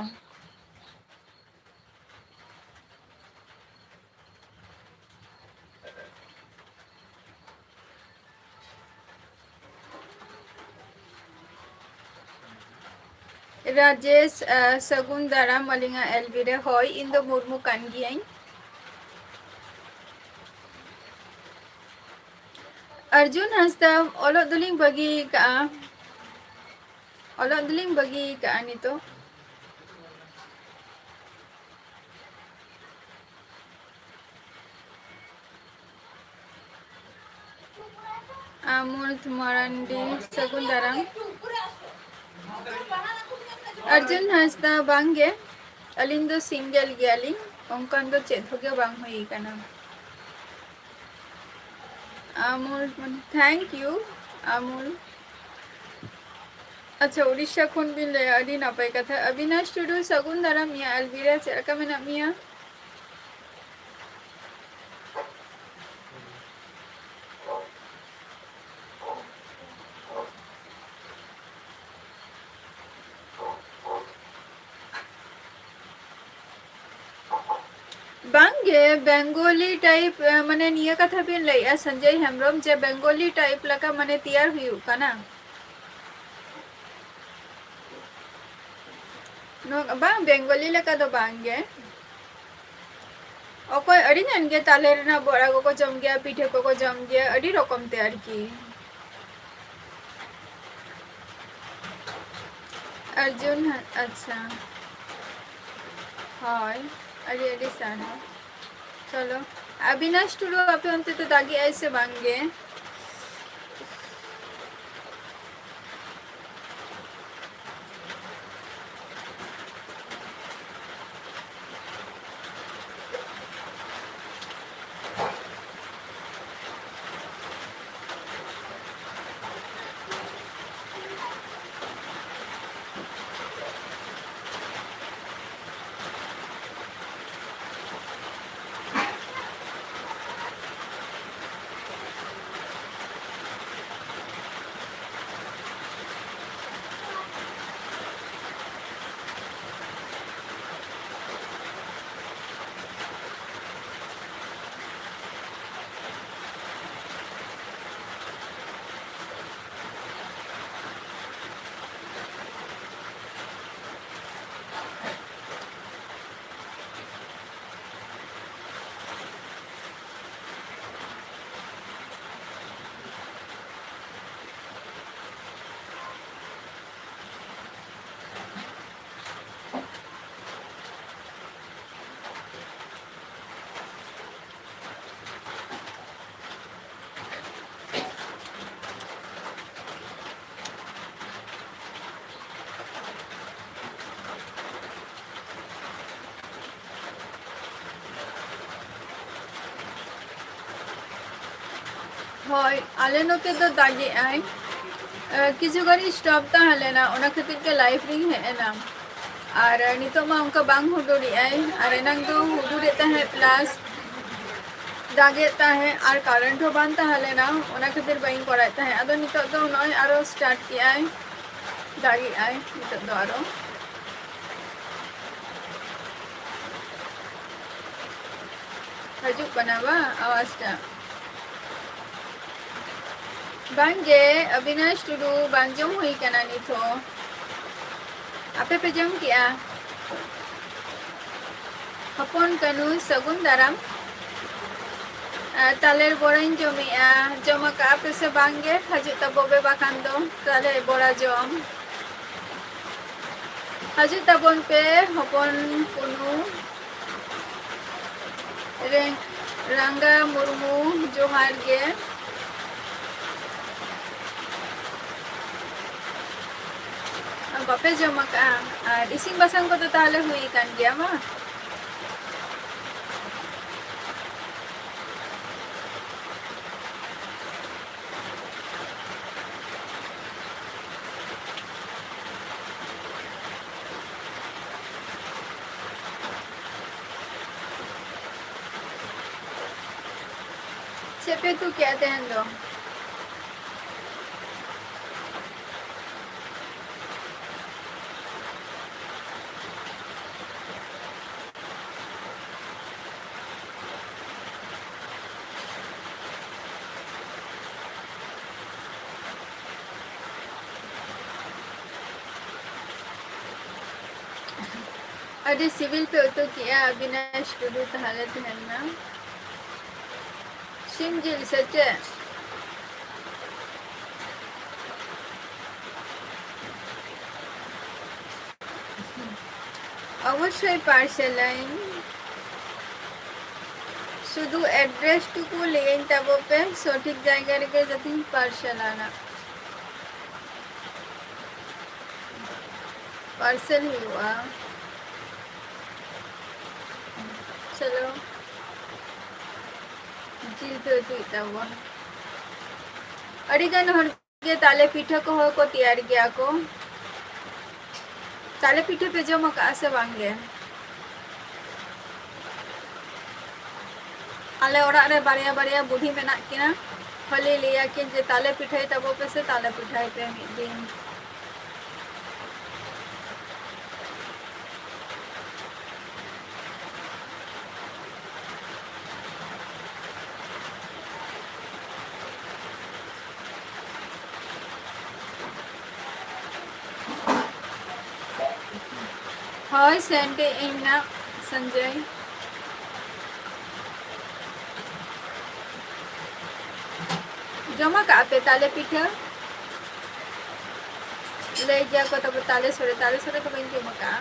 ᱨᱟᱡᱮᱥ, ᱟᱸ, ᱥᱟᱹᱜᱩᱱ ᱫᱟᱨᱟᱢ ᱟᱹᱞᱤᱧᱟᱜ L B ᱨᱮ᱾ ᱦᱳᱭ, ᱤᱧ ᱫᱚ ᱢᱩᱨᱢᱩ ᱠᱟᱱ ᱜᱤᱭᱟᱹᱧ᱾ ᱟᱨᱡᱩᱱ ᱦᱟᱸᱥᱫᱟ, ᱚᱞᱚᱜ ᱫᱚᱞᱤᱧ ᱵᱟᱹᱜᱤ ᱠᱟᱜᱼᱟ᱾ ᱚᱞᱚᱜ ᱫᱚᱞᱤᱧ ᱵᱟᱹᱜᱤ ᱠᱟᱜᱼᱟ ᱱᱤᱛᱚᱜ᱾ ᱟᱢᱳᱞ ᱢᱟᱨᱟᱱᱰᱤ, ᱥᱟᱹᱜᱩᱱ ᱫᱟᱨᱟᱢ᱾ ᱚᱨᱡᱩᱱ ᱦᱟᱸᱥᱫᱟ, ᱵᱟᱝᱜᱮ, ᱟᱹᱞᱤᱧ ᱫᱚ single ᱜᱮᱭᱟᱞᱤᱧ, ᱚᱱᱠᱟᱱ ᱫᱚ ᱪᱮᱫ ᱦᱚᱸᱜᱮ ᱵᱟᱝ ᱦᱩᱭ ᱟᱠᱟᱱᱟ᱾ Amol, thank you, Amol. ᱟᱪᱪᱷᱟ, ᱩᱲᱤᱥᱥᱟ ᱠᱷᱚᱱ ᱵᱤᱱ ᱞᱟᱹᱭᱟ, ᱟᱹᱰᱤ ᱱᱟᱯᱟᱭ ᱠᱟᱛᱷᱟ᱾ ᱚᱵᱤᱱᱟᱥ ᱴᱩᱰᱩ, ᱥᱟᱹᱜᱩᱱ ᱫᱟᱨᱟᱢ ᱢᱤᱭᱟ ᱟᱞᱵᱤᱨᱟ, ᱪᱮᱫ ᱞᱮᱠᱟ ᱢᱮᱱᱟᱜ ᱢᱮᱭᱟ? ᱵᱟᱝᱜᱮ, ᱵᱮᱝᱜᱚᱞᱤ type, ᱮ, ᱢᱟᱱᱮ ᱱᱤᱭᱟᱹ ᱠᱟᱛᱷᱟ ᱵᱤᱱ ᱞᱟᱹᱭᱮᱜᱼᱟ ᱥᱚᱧᱡᱚᱭ ᱦᱮᱢᱵᱨᱚᱢ, ᱡᱮ ᱵᱮᱝᱜᱚᱞᱤ type ᱞᱮᱠᱟ ᱢᱟᱱᱮ ᱛᱮᱭᱟᱨ ᱦᱩᱭᱩᱜ ᱠᱟᱱᱟ? ᱱᱚᱣᱟ, ᱵᱟᱝ, ᱵᱮᱝᱜᱚᱞᱤ ᱞᱮᱠᱟ ᱫᱚ ᱵᱟᱝ ᱜᱮ᱾ ᱚᱠᱚᱭ ᱟᱹᱰᱤ ᱜᱟᱱ ᱜᱮ ᱛᱟᱞᱮ ᱨᱮᱱᱟᱜ ᱵᱚᱲᱟ ᱠᱚᱠᱚ ᱡᱚᱢ ᱜᱮᱭᱟ, ᱯᱤᱴᱷᱟᱹ ᱠᱚᱠᱚ ᱡᱚᱢ ᱜᱮᱭᱟ, ᱟᱹᱰᱤ ᱨᱚᱠᱚᱢ ᱛᱮ ᱟᱨᱠᱤ᱾ ᱚᱨᱡᱩᱱ, ᱟᱪᱪᱷᱟ, ᱦᱳᱭ, ᱟᱹᱰᱤ ᱟᱹᱰᱤ ᱥᱟᱨᱦᱟᱣ᱾ ᱪᱚᱞᱚ, ᱚᱵᱤᱱᱟᱥ ᱴᱩᱰᱩ, ᱟᱯᱮ ᱚᱱᱛᱮ ᱫᱚ ᱫᱟᱜᱮᱜᱼᱟᱭ ᱥᱮ ᱵᱟᱝ ᱜᱮ? ᱦᱳᱭ, ᱟᱞᱮ ᱱᱚᱛᱮ ᱫᱚ ᱫᱟᱜᱮᱜᱼᱟᱭ᱾ ᱮ, ᱠᱤᱪᱷᱩ ᱜᱷᱟᱹᱲᱤᱡ stop ᱛᱟᱦᱮᱸ ᱞᱮᱱᱟ, ᱚᱱᱟ ᱠᱷᱟᱹᱛᱤᱨ ᱜᱮ live ᱨᱤᱧ ᱦᱮᱡ ᱮᱱᱟ᱾ ᱟᱨ ᱱᱤᱛᱚᱜ ᱢᱟ ᱚᱱᱠᱟ ᱵᱟᱝ ᱦᱩᱰᱩᱨᱮᱜᱼᱟᱭ, ᱟᱨ ᱮᱱᱟᱝ ᱫᱚ ᱦᱩᱰᱩᱨᱮᱫ ᱛᱟᱦᱮᱸᱫ plus ᱫᱟᱜᱮᱫ ᱛᱟᱦᱮᱸᱫ, ᱟᱨ current ᱦᱚᱸ ᱵᱟᱝ ᱛᱟᱦᱮᱸ ᱞᱮᱱᱟ, ᱚᱱᱟ ᱠᱷᱟᱹᱛᱤᱨ ᱵᱟᱹᱧ ᱠᱚᱨᱟᱣᱮᱫ ᱛᱟᱦᱮᱸᱫ᱾ ᱟᱫᱚ ᱱᱤᱛᱚᱜ ᱫᱚ ᱱᱚᱜᱼᱚᱭ ᱟᱨᱚ start ᱠᱮᱜᱼᱟᱭ, ᱫᱟᱜᱮᱜᱼᱟᱭ ᱱᱤᱛᱚᱜ ᱫᱚ ᱟᱨᱚ᱾ ᱦᱤᱡᱩᱜ ᱠᱟᱱᱟ ᱵᱟᱝ ᱟᱣᱟᱡᱽ ᱴᱟᱜ? ᱵᱟᱝᱜᱮ, ᱚᱵᱤᱱᱟᱥ ᱴᱩᱰᱩ, ᱵᱟᱝ ᱡᱚᱢ ᱦᱩᱭ ᱠᱟᱱᱟ ᱱᱤᱛ ᱦᱚᱸ᱾ ᱟᱯᱮ ᱯᱮ ᱡᱚᱢ ᱠᱮᱜᱼᱟ? ᱦᱚᱯᱚᱱ ᱠᱟᱹᱱᱩ, ᱥᱟᱹᱜᱩᱱ ᱫᱟᱨᱟᱢ᱾ ᱟᱨ ᱛᱟᱞᱮᱨ ᱵᱚᱲᱟᱧ ᱡᱚᱢᱮᱜᱼᱟ, ᱡᱚᱢ ᱟᱠᱟᱜᱼᱟ ᱯᱮ ᱥᱮ ᱵᱟᱝᱜᱮ? ᱦᱤᱡᱩᱜ ᱛᱟᱵᱚ ᱯᱮ ᱵᱟᱠᱷᱟᱱ ᱫᱚ ᱛᱟᱞᱮᱨ ᱵᱚᱲᱟ ᱡᱚᱢ᱾ ᱦᱤᱡᱩᱜ ᱛᱟᱵᱚᱱ ᱯᱮ ᱦᱚᱯᱚᱱ ᱠᱩᱱᱩ᱾ ᱨᱮ-, ᱨᱟᱸᱜᱟ ᱢᱩᱨᱢᱩ, ᱡᱚᱦᱟᱨ ᱜᱮ᱾ ᱵᱟᱯᱮ ᱡᱚᱢ ᱟᱠᱟᱜᱼᱟ? ᱟᱨ ᱤᱥᱤᱱ ᱵᱟᱥᱟᱝ ᱠᱚᱫᱚ ᱛᱟᱦᱚᱞᱮ ᱦᱩᱭ ᱟᱠᱟᱱ ᱜᱮᱭᱟ ᱵᱟᱝ? ᱪᱮᱫ ᱯᱮ ᱩᱛᱩ ᱠᱮᱜᱼᱟ ᱛᱮᱦᱮᱧ ᱫᱚ? ᱟᱹᱰᱤ ᱥᱤᱵᱤᱞ ᱯᱮ ᱩᱛᱩ ᱠᱮᱜᱼᱟ, ᱚᱵᱤᱱᱟᱥ ᱴᱩᱰᱩ ᱛᱟᱦᱚᱞᱮ ᱛᱮᱦᱮᱧ ᱢᱟ᱾ ᱥᱤᱢ ᱡᱤᱞ ᱥᱮ ᱪᱮᱫ? ᱚᱵᱚᱥᱥᱳᱭ ᱯᱟᱨᱥᱮᱞᱟᱹᱧ᱾ ᱥᱩᱫᱷᱩ address ᱴᱩᱠᱩ ᱞᱟᱹᱭᱟᱹᱧ ᱛᱟᱵᱚ ᱯᱮ, ᱥᱚᱴᱷᱤᱠ ᱡᱟᱭᱜᱟ ᱨᱮᱜᱮ ᱡᱟᱛᱮᱧ ᱯᱟᱨᱥᱮᱞᱟ ᱱᱟᱜ᱾ ᱯᱟᱨᱥᱮᱞ ᱦᱩᱭᱩᱜᱼᱟ᱾ ᱪᱚᱞᱚ, ᱡᱤᱞ ᱯᱮ ᱩᱛᱩᱭᱮᱫ ᱛᱟᱵᱚᱱ᱾ ᱟᱹᱰᱤ ᱜᱟᱱ ᱦᱚᱲ ᱜᱮ ᱛᱟᱞᱮ ᱯᱤᱴᱷᱟᱹ ᱠᱚᱦᱚᱸ ᱠᱚ ᱛᱮᱭᱟᱨ ᱜᱮᱭᱟ ᱠᱚ᱾ ᱛᱟᱞᱮ ᱯᱤᱴᱷᱟᱹ ᱯᱮ ᱡᱚᱢ ᱟᱠᱟᱫᱼᱟ ᱥᱮ ᱵᱟᱝ ᱜᱮ? ᱟᱞᱮ ᱚᱲᱟᱜ ᱨᱮ ᱵᱟᱨᱭᱟ ᱵᱟᱨᱭᱟ ᱵᱩᱰᱷᱤ ᱢᱮᱱᱟᱜ ᱠᱤᱱᱟ, ᱠᱷᱟᱹᱞᱤ ᱞᱟᱹᱭᱟ ᱠᱤᱱ ᱡᱮ, "ᱛᱟᱞᱮ ᱯᱤᱴᱷᱟᱹᱭ ᱛᱟᱵᱚ ᱯᱮ ᱥᱮ, ᱛᱟᱞᱮ ᱯᱤᱴᱷᱟᱹᱭ ᱯᱮ ᱢᱤᱫ ᱫᱤᱱ᱾" ᱦᱳᱭ, send ᱮᱫ ᱟᱹᱧ ᱱᱟᱜ, ᱥᱚᱧᱡᱚᱭ᱾ ᱡᱚᱢ ᱟᱠᱟᱫ ᱯᱮ ᱛᱟᱞᱮ ᱯᱤᱴᱷᱟᱹ? ᱞᱟᱹᱭ ᱜᱮᱭᱟ ᱠᱚ ᱛᱟᱯᱚᱨ ᱛᱟᱞᱮ ᱥᱚᱲᱮ, ᱛᱟᱞᱮ ᱥᱚᱲᱮ ᱫᱚ ᱵᱟᱹᱧ ᱡᱚᱢ ᱟᱠᱟᱫᱼᱟ᱾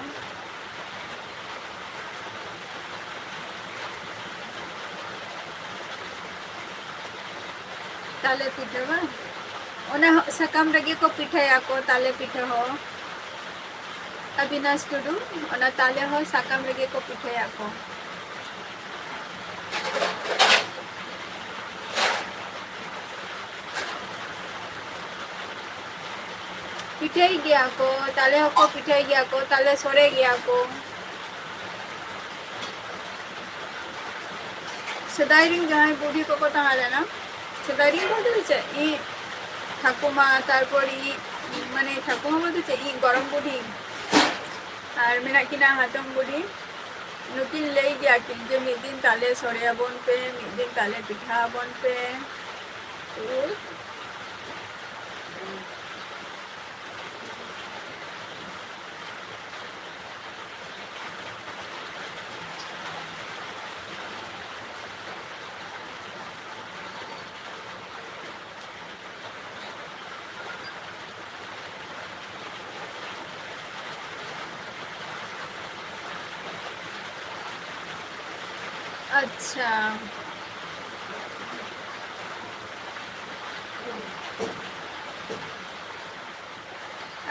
ᱛᱟᱞᱮ ᱯᱤᱴᱷᱟᱹ ᱵᱟᱝ? ᱚᱱᱟ ᱦᱚᱸ ᱥᱟᱠᱟᱢ ᱨᱮᱜᱮ ᱠᱚ ᱯᱤᱴᱷᱟᱹᱭᱟᱠᱚ, ᱛᱟᱞᱮ ᱯᱤᱴᱷᱟᱹ ᱦᱚᱸ᱾ ᱚᱵᱤᱱᱟᱥ ᱴᱩᱰᱩ, ᱚᱱᱟ ᱛᱟᱞᱮ ᱦᱚᱸ ᱥᱟᱠᱟᱢ ᱨᱮᱜᱮ ᱠᱚ ᱯᱤᱴᱷᱟᱹᱭᱟᱠᱚ᱾ ᱯᱤᱴᱷᱟᱹᱭ ᱜᱮᱭᱟ ᱠᱚ, ᱛᱟᱞᱮ ᱦᱚᱸᱠᱚ ᱯᱤᱴᱷᱟᱹᱭ ᱜᱮᱭᱟ ᱠᱚ, ᱛᱟᱞᱮ ᱥᱚᱲᱮ ᱜᱮᱭᱟ ᱠᱚ᱾ ᱥᱮᱫᱟᱭ ᱨᱤᱱ ᱡᱟᱦᱟᱸᱭ ᱵᱩᱰᱷᱤ ᱠᱚᱠᱚ ᱛᱟᱦᱮᱸ ᱞᱮᱱᱟ, ᱥᱮᱫᱟᱭ ᱨᱤᱱ ᱵᱚᱞᱛᱮ ᱫᱚ ᱪᱮᱫ, ᱤᱧ ᱴᱷᱟᱹᱠᱩᱢᱟ, ᱛᱟᱨᱯᱚᱨ ᱤᱧ, ᱢᱟᱱᱮ, ᱴᱷᱟᱹᱠᱩᱢᱟ ᱵᱚᱞᱛᱮ ᱪᱮᱫ, ᱤᱧ ᱜᱚᱲᱚᱢ ᱵᱩᱰᱷᱤ ᱟᱨ ᱢᱮᱱᱟᱜ ᱠᱤᱱᱟ ᱦᱟᱛᱚᱢ ᱵᱩᱰᱷᱤ, ᱱᱩᱠᱤᱱ ᱞᱟᱹᱭ ᱜᱮᱭᱟ ᱠᱤᱱ ᱡᱮ ᱢᱤᱫ ᱫᱤᱱ ᱛᱟᱞᱮ ᱥᱚᱲᱮᱭᱟᱵᱚᱱ ᱯᱮ, ᱢᱤᱫ ᱫᱤᱱ ᱛᱟᱞᱮ ᱯᱤᱴᱷᱟᱹ ᱟᱵᱚᱱ ᱯᱮ᱾ ᱟᱪᱪᱷᱟ᱾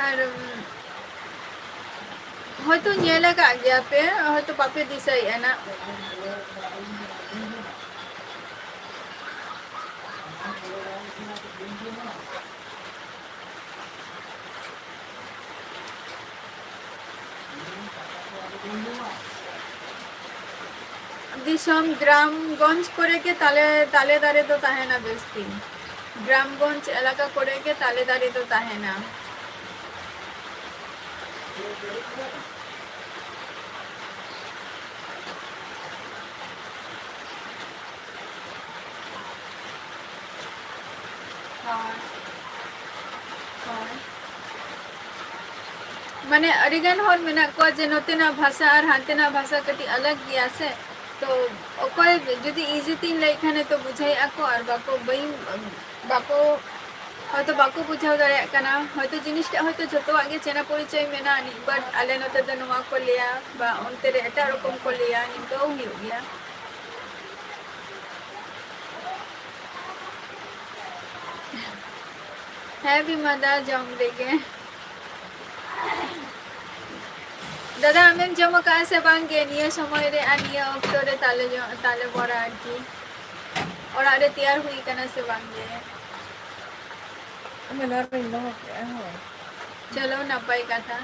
ᱟᱨ, ᱩᱢ, ᱦᱚᱭᱛᱳ ᱧᱮᱞ ᱟᱠᱟᱫ ᱜᱮᱭᱟ ᱯᱮ, ᱦᱚᱭᱛᱳ ᱵᱟᱯᱮ ᱫᱤᱥᱟᱹᱭᱮᱫᱼᱟ ᱱᱟᱜ᱾ ᱫᱤᱥᱚᱢ ᱜᱨᱟᱢᱜᱚᱸᱡᱽ ᱠᱚᱨᱮ ᱜᱮ ᱛᱟᱞᱮ, ᱛᱟᱞᱮ ᱫᱟᱨᱮ ᱫᱚ ᱛᱟᱦᱮᱱᱟ ᱵᱮᱥᱛᱤ᱾ ᱜᱨᱟᱢᱜᱚᱸᱡᱽ ᱮᱞᱟᱠᱟ ᱠᱚᱨᱮ ᱜᱮ ᱛᱟᱞᱮ ᱫᱟᱨᱮ ᱫᱚ ᱛᱟᱦᱮᱱᱟ᱾ ᱦᱳᱭ᱾ ᱦᱳᱭ᱾ ᱢᱟᱱᱮ, ᱟᱹᱰᱤᱜᱟᱱ ᱦᱚᱲ ᱢᱮᱱᱟᱜ ᱠᱚᱣᱟ ᱡᱮ ᱱᱚᱛᱮᱱᱟᱜ ᱵᱷᱟᱥᱟ ᱟᱨ ᱦᱟᱱᱛᱮᱱᱟᱜ ᱵᱷᱟᱥᱟ ᱠᱟᱹᱴᱤᱡ ᱟᱞᱟᱜᱽ ᱜᱮᱭᱟ ᱥᱮ᱾ ᱛᱚ, ᱚᱠᱚᱭ ᱡᱩᱫᱤ easy ᱛᱤᱧ ᱞᱟᱹᱭ ᱠᱷᱟᱱ ᱛᱚ ᱵᱩᱡᱷᱟᱹᱣᱮᱫᱼᱟ ᱠᱚ, ᱟᱨ ᱵᱟᱠᱚ, ᱵᱟᱹᱧ, ᱵᱟᱠᱚ, ᱦᱚᱭᱛᱚ ᱵᱟᱠᱚ ᱵᱩᱡᱷᱟᱹᱣ ᱫᱟᱲᱮᱭᱟᱜ ᱠᱟᱱᱟ᱾ ᱦᱚᱭᱛᱚ ᱡᱤᱱᱤᱥᱴᱟᱜ ᱦᱚᱭᱛᱚ ᱡᱷᱚᱛᱚᱣᱟᱜ ᱜᱮ ᱪᱮᱱᱟ ᱯᱚᱨᱤᱪᱚᱭ ᱢᱮᱱᱟᱜ ᱟᱹᱱᱤᱡ, but ᱟᱞᱮ ᱱᱚᱛᱮ ᱫᱚ ᱱᱚᱣᱟ ᱠᱚ ᱞᱟᱹᱭᱟ, ᱵᱟ ᱚᱱᱛᱮ ᱨᱮ ᱮᱴᱟᱜ ᱨᱚᱠᱚᱢ ᱠᱚ ᱞᱟᱹᱭᱟ, ᱱᱤᱝᱠᱟᱹ ᱦᱚᱸ ᱦᱩᱭᱩᱜ ᱜᱮᱭᱟ᱾ ᱦᱮᱸ ᱵᱤᱢᱟ ᱫᱟ, ᱡᱚᱢ ᱨᱮᱜᱮ᱾ ᱫᱟᱫᱟ, ᱟᱢᱮᱢ ᱡᱚᱢ ᱟᱠᱟᱫᱼᱟ ᱥᱮ ᱵᱟᱝ ᱜᱮ ᱱᱤᱭᱟᱹ ᱥᱚᱢᱚᱭ ᱨᱮ ᱟᱨ ᱱᱤᱭᱟᱹ ᱚᱠᱛᱚ ᱨᱮ ᱛᱟᱞᱮ ᱡᱚ-, ᱛᱟᱞᱮ ᱵᱚᱲᱟ ᱟᱨᱠᱤ? ᱚᱲᱟᱜ ᱨᱮ ᱛᱮᱭᱟᱨ ᱦᱩᱭ ᱟᱠᱟᱱᱟ ᱥᱮ ᱵᱟᱝ ᱜᱮ? ᱢᱮᱞᱟ ᱨᱮᱧ ᱫᱚᱦᱚ ᱠᱮᱜᱼᱟ, ᱦᱳᱭ᱾ ᱪᱚᱞᱚ, ᱱᱟᱯᱟᱭ ᱠᱟᱛᱷᱟ᱾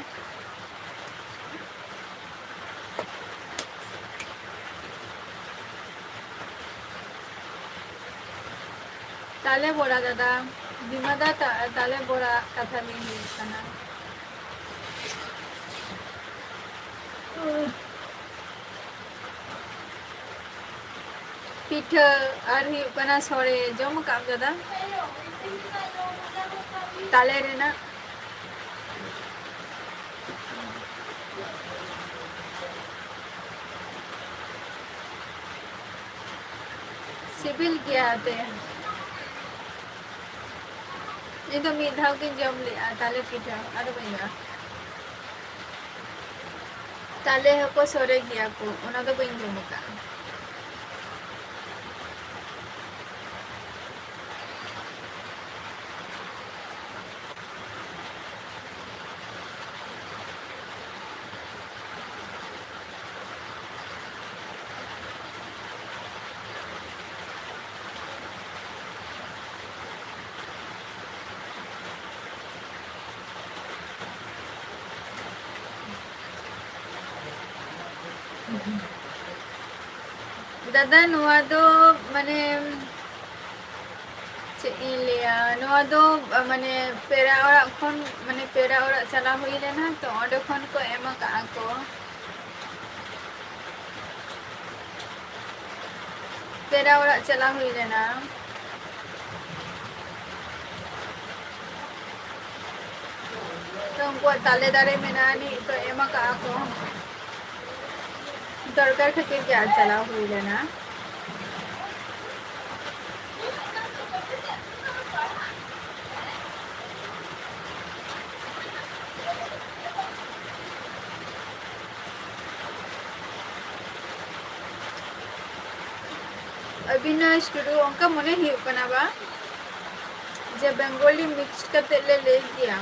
ᱛᱟᱞᱮ ᱵᱚᱲᱟ ᱫᱟᱫᱟ, ᱵᱤᱢᱟ ᱫᱟ ᱛᱟ-, ᱛᱟᱞᱮ ᱵᱚᱲᱟ ᱠᱟᱛᱷᱟ ᱞᱟᱹᱭ ᱦᱩᱭᱩᱜ ᱠᱟᱱᱟ᱾ ᱯᱤᱴᱷᱟᱹ ᱟᱨ ᱦᱩᱭᱩᱜ ᱠᱟᱱᱟ ᱥᱚᱲᱮ᱾ ᱡᱚᱢ ᱟᱠᱟᱫ ᱟᱢ ᱫᱟᱫᱟ? ᱛᱟᱞᱮ ᱨᱮᱱᱟᱜ᱾ ᱥᱤᱵᱤᱞ ᱜᱮᱭᱟ ᱛᱮ᱾ ᱤᱧ ᱫᱚ ᱢᱤᱫ ᱫᱷᱟᱣ ᱜᱤᱧ ᱡᱚᱢ ᱞᱮᱜᱼᱟ ᱛᱟᱞᱮ ᱯᱤᱴᱷᱟᱹ, ᱟᱫᱚ ᱵᱟᱹᱧ ᱡᱚᱢᱟ᱾ ᱛᱟᱞᱮ ᱦᱚᱸᱠᱚ ᱥᱚᱲᱮ ᱜᱮᱭᱟ ᱠᱚ, ᱚᱱᱟ ᱫᱚ ᱵᱟᱹᱧ ᱡᱚᱢ ᱟᱠᱟᱫᱼᱟ᱾ ᱫᱟᱫᱟ, ᱱᱚᱣᱟ ᱫᱚ ᱢᱟᱱᱮ ᱪᱮᱫ ᱤᱧ ᱞᱟᱹᱭᱟ, ᱱᱚᱣᱟ ᱫᱚ, ᱟ, ᱢᱟᱱᱮ ᱯᱮᱲᱟ ᱚᱲᱟᱜ ᱠᱷᱚᱱ, ᱢᱟᱱᱮ ᱯᱮᱲᱟ ᱚᱲᱟᱜ ᱪᱟᱞᱟᱣ ᱦᱩᱭ ᱞᱮᱱᱟ, ᱛᱚ ᱚᱸᱰᱮ ᱠᱷᱚᱱ ᱠᱚ ᱮᱢ ᱟᱠᱟᱫᱼᱟ ᱠᱚ᱾ ᱯᱮᱲᱟ ᱚᱲᱟᱜ ᱪᱟᱞᱟᱣ ᱦᱩᱭ ᱞᱮᱱᱟ, ᱛᱚ ᱩᱱᱠᱩᱣᱟᱜ ᱛᱟᱞᱮ ᱫᱟᱨᱮ ᱢᱮᱱᱟᱜᱼᱟ, ᱱᱤᱛ ᱠᱚ ᱮᱢ ᱟᱠᱟᱫᱼᱟ ᱠᱚ᱾ ᱫᱚᱨᱠᱟᱨ ᱠᱷᱟᱹᱛᱤᱨ ᱜᱮ ᱟᱨ ᱪᱟᱞᱟᱣ ᱦᱩᱭ ᱞᱮᱱᱟ᱾ ᱚᱵᱷᱤᱱᱚᱭ ᱴᱩᱰᱩ, ᱚᱱᱠᱟ ᱢᱚᱱᱮ ᱦᱩᱭᱩᱜ ᱠᱟᱱᱟ ᱵᱟᱝ ᱡᱮ ᱵᱮᱝᱜᱚᱞᱤ ᱢᱤᱠᱥ ᱠᱟᱛᱮ ᱞᱮ ᱞᱟᱹᱭ ᱜᱮᱭᱟ᱾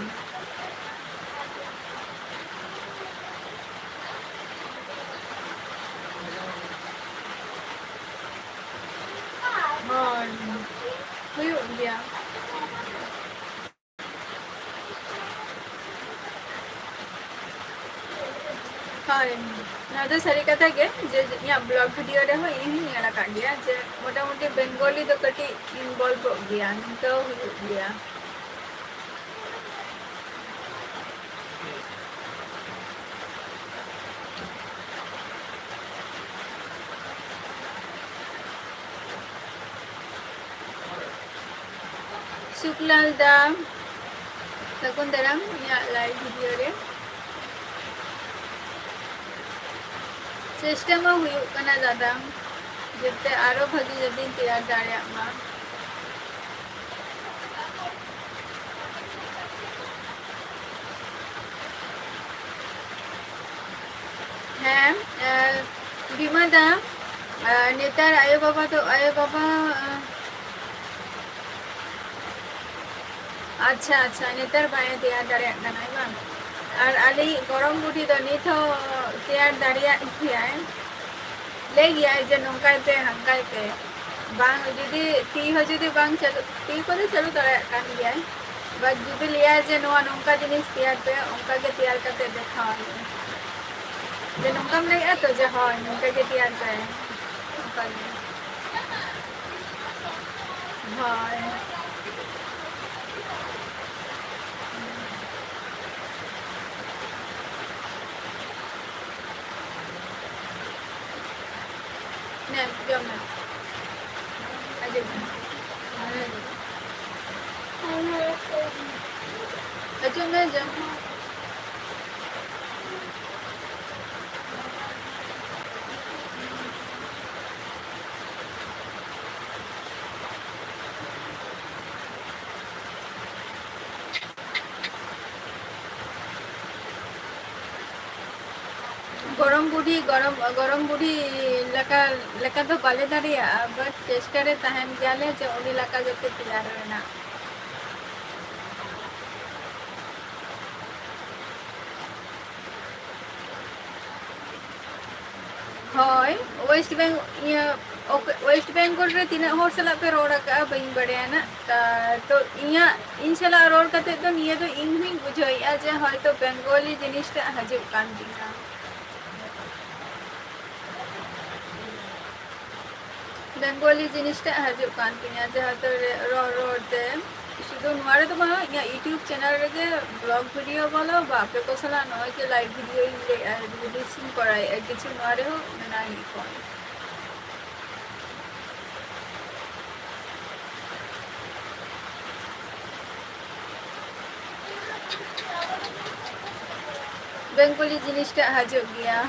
ᱦᱳᱭ, ᱦᱩᱭᱩᱜ ᱜᱮᱭᱟ᱾ ᱦᱳᱭ, ᱱᱚᱣᱟ ᱫᱚ ᱥᱟᱹᱨᱤ ᱠᱟᱛᱷᱟ ᱜᱮ ᱡᱮ ᱤᱧᱟᱹᱜ ᱵᱞᱚᱜ ᱵᱷᱤᱰᱤᱭᱳ ᱨᱮᱦᱚᱸ ᱤᱧ ᱦᱚᱸᱧ ᱧᱮᱞ ᱟᱠᱟᱫ ᱜᱮᱭᱟ ᱡᱮ ᱢᱚᱴᱟᱢᱩᱴᱤ ᱵᱮᱝᱜᱚᱞᱤ ᱫᱚ ᱠᱟᱹᱴᱤᱡ ᱤᱱᱵᱚᱞᱵᱷᱚᱜ ᱜᱮᱭᱟ, ᱱᱤᱝᱠᱟᱹ ᱦᱚᱸ ᱦᱩᱭᱩᱜ ᱜᱮᱭᱟ᱾ ᱥᱩᱠᱞᱟᱞ ᱫᱟ, ᱥᱟᱹᱜᱩᱱ ᱫᱟᱨᱟᱢ ᱤᱧᱟᱹᱜ ᱞᱟᱭᱤᱵᱷ ᱵᱷᱤᱰᱤᱭᱳ ᱨᱮ᱾ ᱪᱮᱥᱴᱟ ᱢᱟ ᱦᱩᱭᱩᱜ ᱠᱟᱱᱟ ᱫᱟᱫᱟ, ᱡᱟᱛᱮ ᱟᱨᱚ ᱵᱷᱟᱹᱜᱤ ᱡᱟᱛᱮᱧ ᱛᱮᱭᱟᱨ ᱫᱟᱲᱮᱭᱟᱜ ᱢᱟ᱾ ᱦᱮᱸ, ᱮ, ᱵᱤᱢᱟ ᱫᱟ, ᱮ, ᱱᱮᱛᱟᱨ ᱟᱭᱳ ᱵᱟᱵᱟ ᱫᱚ, ᱟᱭᱳ ᱵᱟᱵᱟ, ᱮ, ᱟᱪᱪᱷᱟ, ᱟᱪᱪᱷᱟ, ᱱᱮᱛᱟᱨ ᱵᱟᱭ ᱛᱮᱭᱟᱨ ᱫᱟᱲᱮᱭᱟᱜ ᱠᱟᱱᱟ ᱵᱟᱝ? ᱟᱨ ᱟᱞᱮᱭᱤᱡ ᱜᱚᱲᱚᱢ ᱵᱩᱰᱷᱤ ᱫᱚ ᱱᱤᱛ ᱦᱚᱸ ᱛᱮᱭᱟᱨ ᱫᱟᱲᱮᱭᱟᱜ ᱜᱮᱭᱟᱭ, ᱞᱟᱹᱭ ᱜᱮᱭᱟᱭ ᱡᱮ ᱱᱚᱝᱠᱟᱭ ᱯᱮ, ᱦᱟᱝᱠᱟᱭ ᱯᱮ᱾ ᱵᱟᱝ, ᱡᱩᱫᱤ ᱛᱤ ᱦᱚᱸ ᱡᱩᱫᱤ ᱵᱟᱝ ᱪᱟᱹᱞᱩ, ᱛᱤ ᱠᱚᱫᱚ ᱪᱟᱹᱞᱩ ᱫᱟᱲᱮᱭᱟᱜ ᱠᱟᱱ ᱜᱮᱭᱟᱭ, but ᱡᱩᱫᱤ ᱞᱟᱹᱭᱟᱭ ᱡᱮ ᱱᱚᱣᱟ ᱱᱚᱝᱠᱟ ᱡᱤᱱᱤᱥ ᱛᱮᱭᱟᱨ ᱯᱮ, ᱚᱱᱠᱟ ᱜᱮ ᱛᱮᱭᱟᱨ ᱠᱟᱛᱮ ᱫᱮᱠᱷᱟᱣ ᱦᱩᱭᱩᱜᱼᱟ᱾ ᱡᱮ ᱱᱚᱝᱠᱟᱢ ᱞᱟᱹᱭᱮᱜᱼᱟ ᱛᱚ ᱡᱮ ᱦᱳᱭ, ᱱᱚᱝᱠᱟ ᱜᱮ ᱛᱮᱭᱟᱨ ᱯᱮ᱾ ᱦᱳᱭ᱾ ᱱᱮ, ᱡᱚᱢ ᱢᱮ᱾ ᱟᱸᱡᱚᱢ ᱢᱮ᱾ ᱦᱤᱡᱩᱜ ᱢᱮ, ᱡᱚᱢ ᱢᱮ᱾ ᱜᱚᱲᱚᱢ ᱵᱩᱰᱷᱤ, ᱜᱚᱲᱚᱢ, ᱜᱚᱲᱚᱢ ᱵᱩᱰᱷᱤ ᱞᱮᱠᱟ, ᱞᱮᱠᱟ ᱫᱚ ᱵᱟᱞᱮ ᱫᱟᱲᱮᱭᱟᱜᱼᱟ, but ᱪᱮᱥᱴᱟ ᱨᱮ ᱛᱟᱦᱮᱱ ᱜᱮᱭᱟᱞᱮ ᱡᱮ ᱩᱱᱤ ᱞᱮᱠᱟ ᱡᱟᱛᱮ ᱛᱮᱭᱟᱨ ᱨᱮᱱᱟᱜ᱾ ᱦᱳᱭ, West Beng-, ᱤᱭᱟᱹ, ᱳᱠᱮ, West Bengal ᱨᱮ ᱛᱤᱱᱟᱹᱜ ᱦᱚᱲ ᱥᱟᱞᱟᱜ ᱯᱮ ᱨᱚᱲ ᱟᱠᱟᱜᱼᱟ, ᱵᱟᱹᱧ ᱵᱟᱲᱟᱭᱟ ᱱᱟᱜ᱾ ᱛᱟ-, ᱛᱚ, ᱤᱧᱟᱹᱜ, ᱤᱧ ᱥᱟᱞᱟᱜ ᱨᱚᱲ ᱠᱟᱛᱮ ᱫᱚ ᱱᱤᱭᱟᱹ ᱫᱚ ᱤᱧ ᱦᱚᱸᱧ ᱵᱩᱡᱷᱟᱹᱣᱮᱫᱼᱟ ᱡᱮ ᱦᱚᱭᱛᱚ ᱵᱮᱝᱜᱚᱞᱤ ᱡᱤᱱᱤᱥᱴᱟᱜ ᱦᱤᱡᱩᱜ ᱠᱟᱱ ᱛᱤᱧᱟ᱾ ᱵᱮᱝᱜᱚᱞᱤ ᱡᱤᱱᱤᱥᱴᱟᱜ ᱦᱤᱡᱩᱜ ᱠᱟᱱ ᱛᱤᱧᱟ, ᱡᱟᱦᱟᱸ ᱫᱚ ᱨᱮ-, ᱨᱚᱲ ᱨᱚᱲ ᱛᱮ᱾ ᱥᱩᱫᱷᱩ ᱱᱚᱣᱟ ᱨᱮᱫᱚ ᱵᱟᱝ, ᱤᱧᱟᱹᱜ YouTube channel ᱨᱮᱜᱮ vlog video ᱵᱚᱞᱚ, ᱵᱟ ᱟᱯᱮ ᱠᱚ ᱥᱟᱞᱟᱜ ᱱᱚᱜᱼᱚᱭ ᱡᱮ live video ᱤᱧ ᱞᱟᱹᱭᱮᱫᱼᱟ, reels ᱤᱧ ᱠᱚᱨᱟᱣᱮᱫᱼᱟ, ᱠᱤᱪᱷᱩ ᱱᱚᱣᱟ ᱨᱮᱦᱚᱸ ᱢᱮᱱᱟᱜᱼᱟ ᱤᱧᱟᱹᱜ phone᱾ ᱵᱮᱝᱜᱚᱞᱤ ᱡᱤᱱᱤᱥᱴᱟᱜ ᱦᱤᱡᱩᱜ ᱜᱮᱭᱟ᱾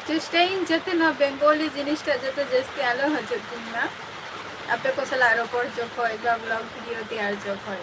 ᱪᱮᱥᱴᱟᱭᱟᱹᱧ ᱡᱟᱛᱮ ᱱᱚᱣᱟ ᱵᱮᱝᱜᱚᱞᱤ ᱡᱤᱱᱤᱥᱴᱟᱜ ᱡᱟᱛᱮ ᱡᱟᱹᱥᱛᱤ ᱟᱞᱚ ᱦᱤᱡᱩᱜ ᱛᱤᱧ ᱢᱟ, ᱟᱯᱮ ᱠᱚ ᱥᱟᱞᱟᱜ ᱨᱚᱯᱚᱲ ᱡᱚᱠᱷᱚᱡ ᱵᱟ vlog video ᱛᱮᱭᱟᱨ ᱡᱚᱠᱷᱚᱡ᱾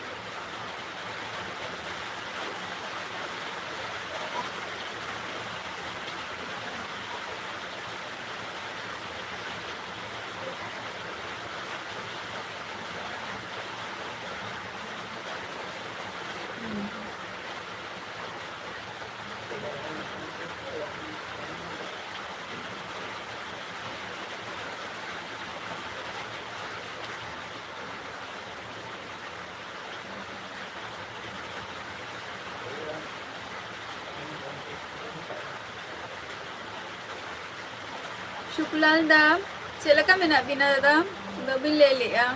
ᱥᱩᱠᱞᱟᱞ ᱫᱟ, ᱪᱮᱫ ᱞᱮᱠᱟ ᱢᱮᱱᱟᱜ ᱵᱤᱱᱟ ᱫᱟᱫᱟ? ᱵᱟᱹᱵᱤᱱ ᱞᱟᱹᱭ ᱞᱮᱜᱼᱟ᱾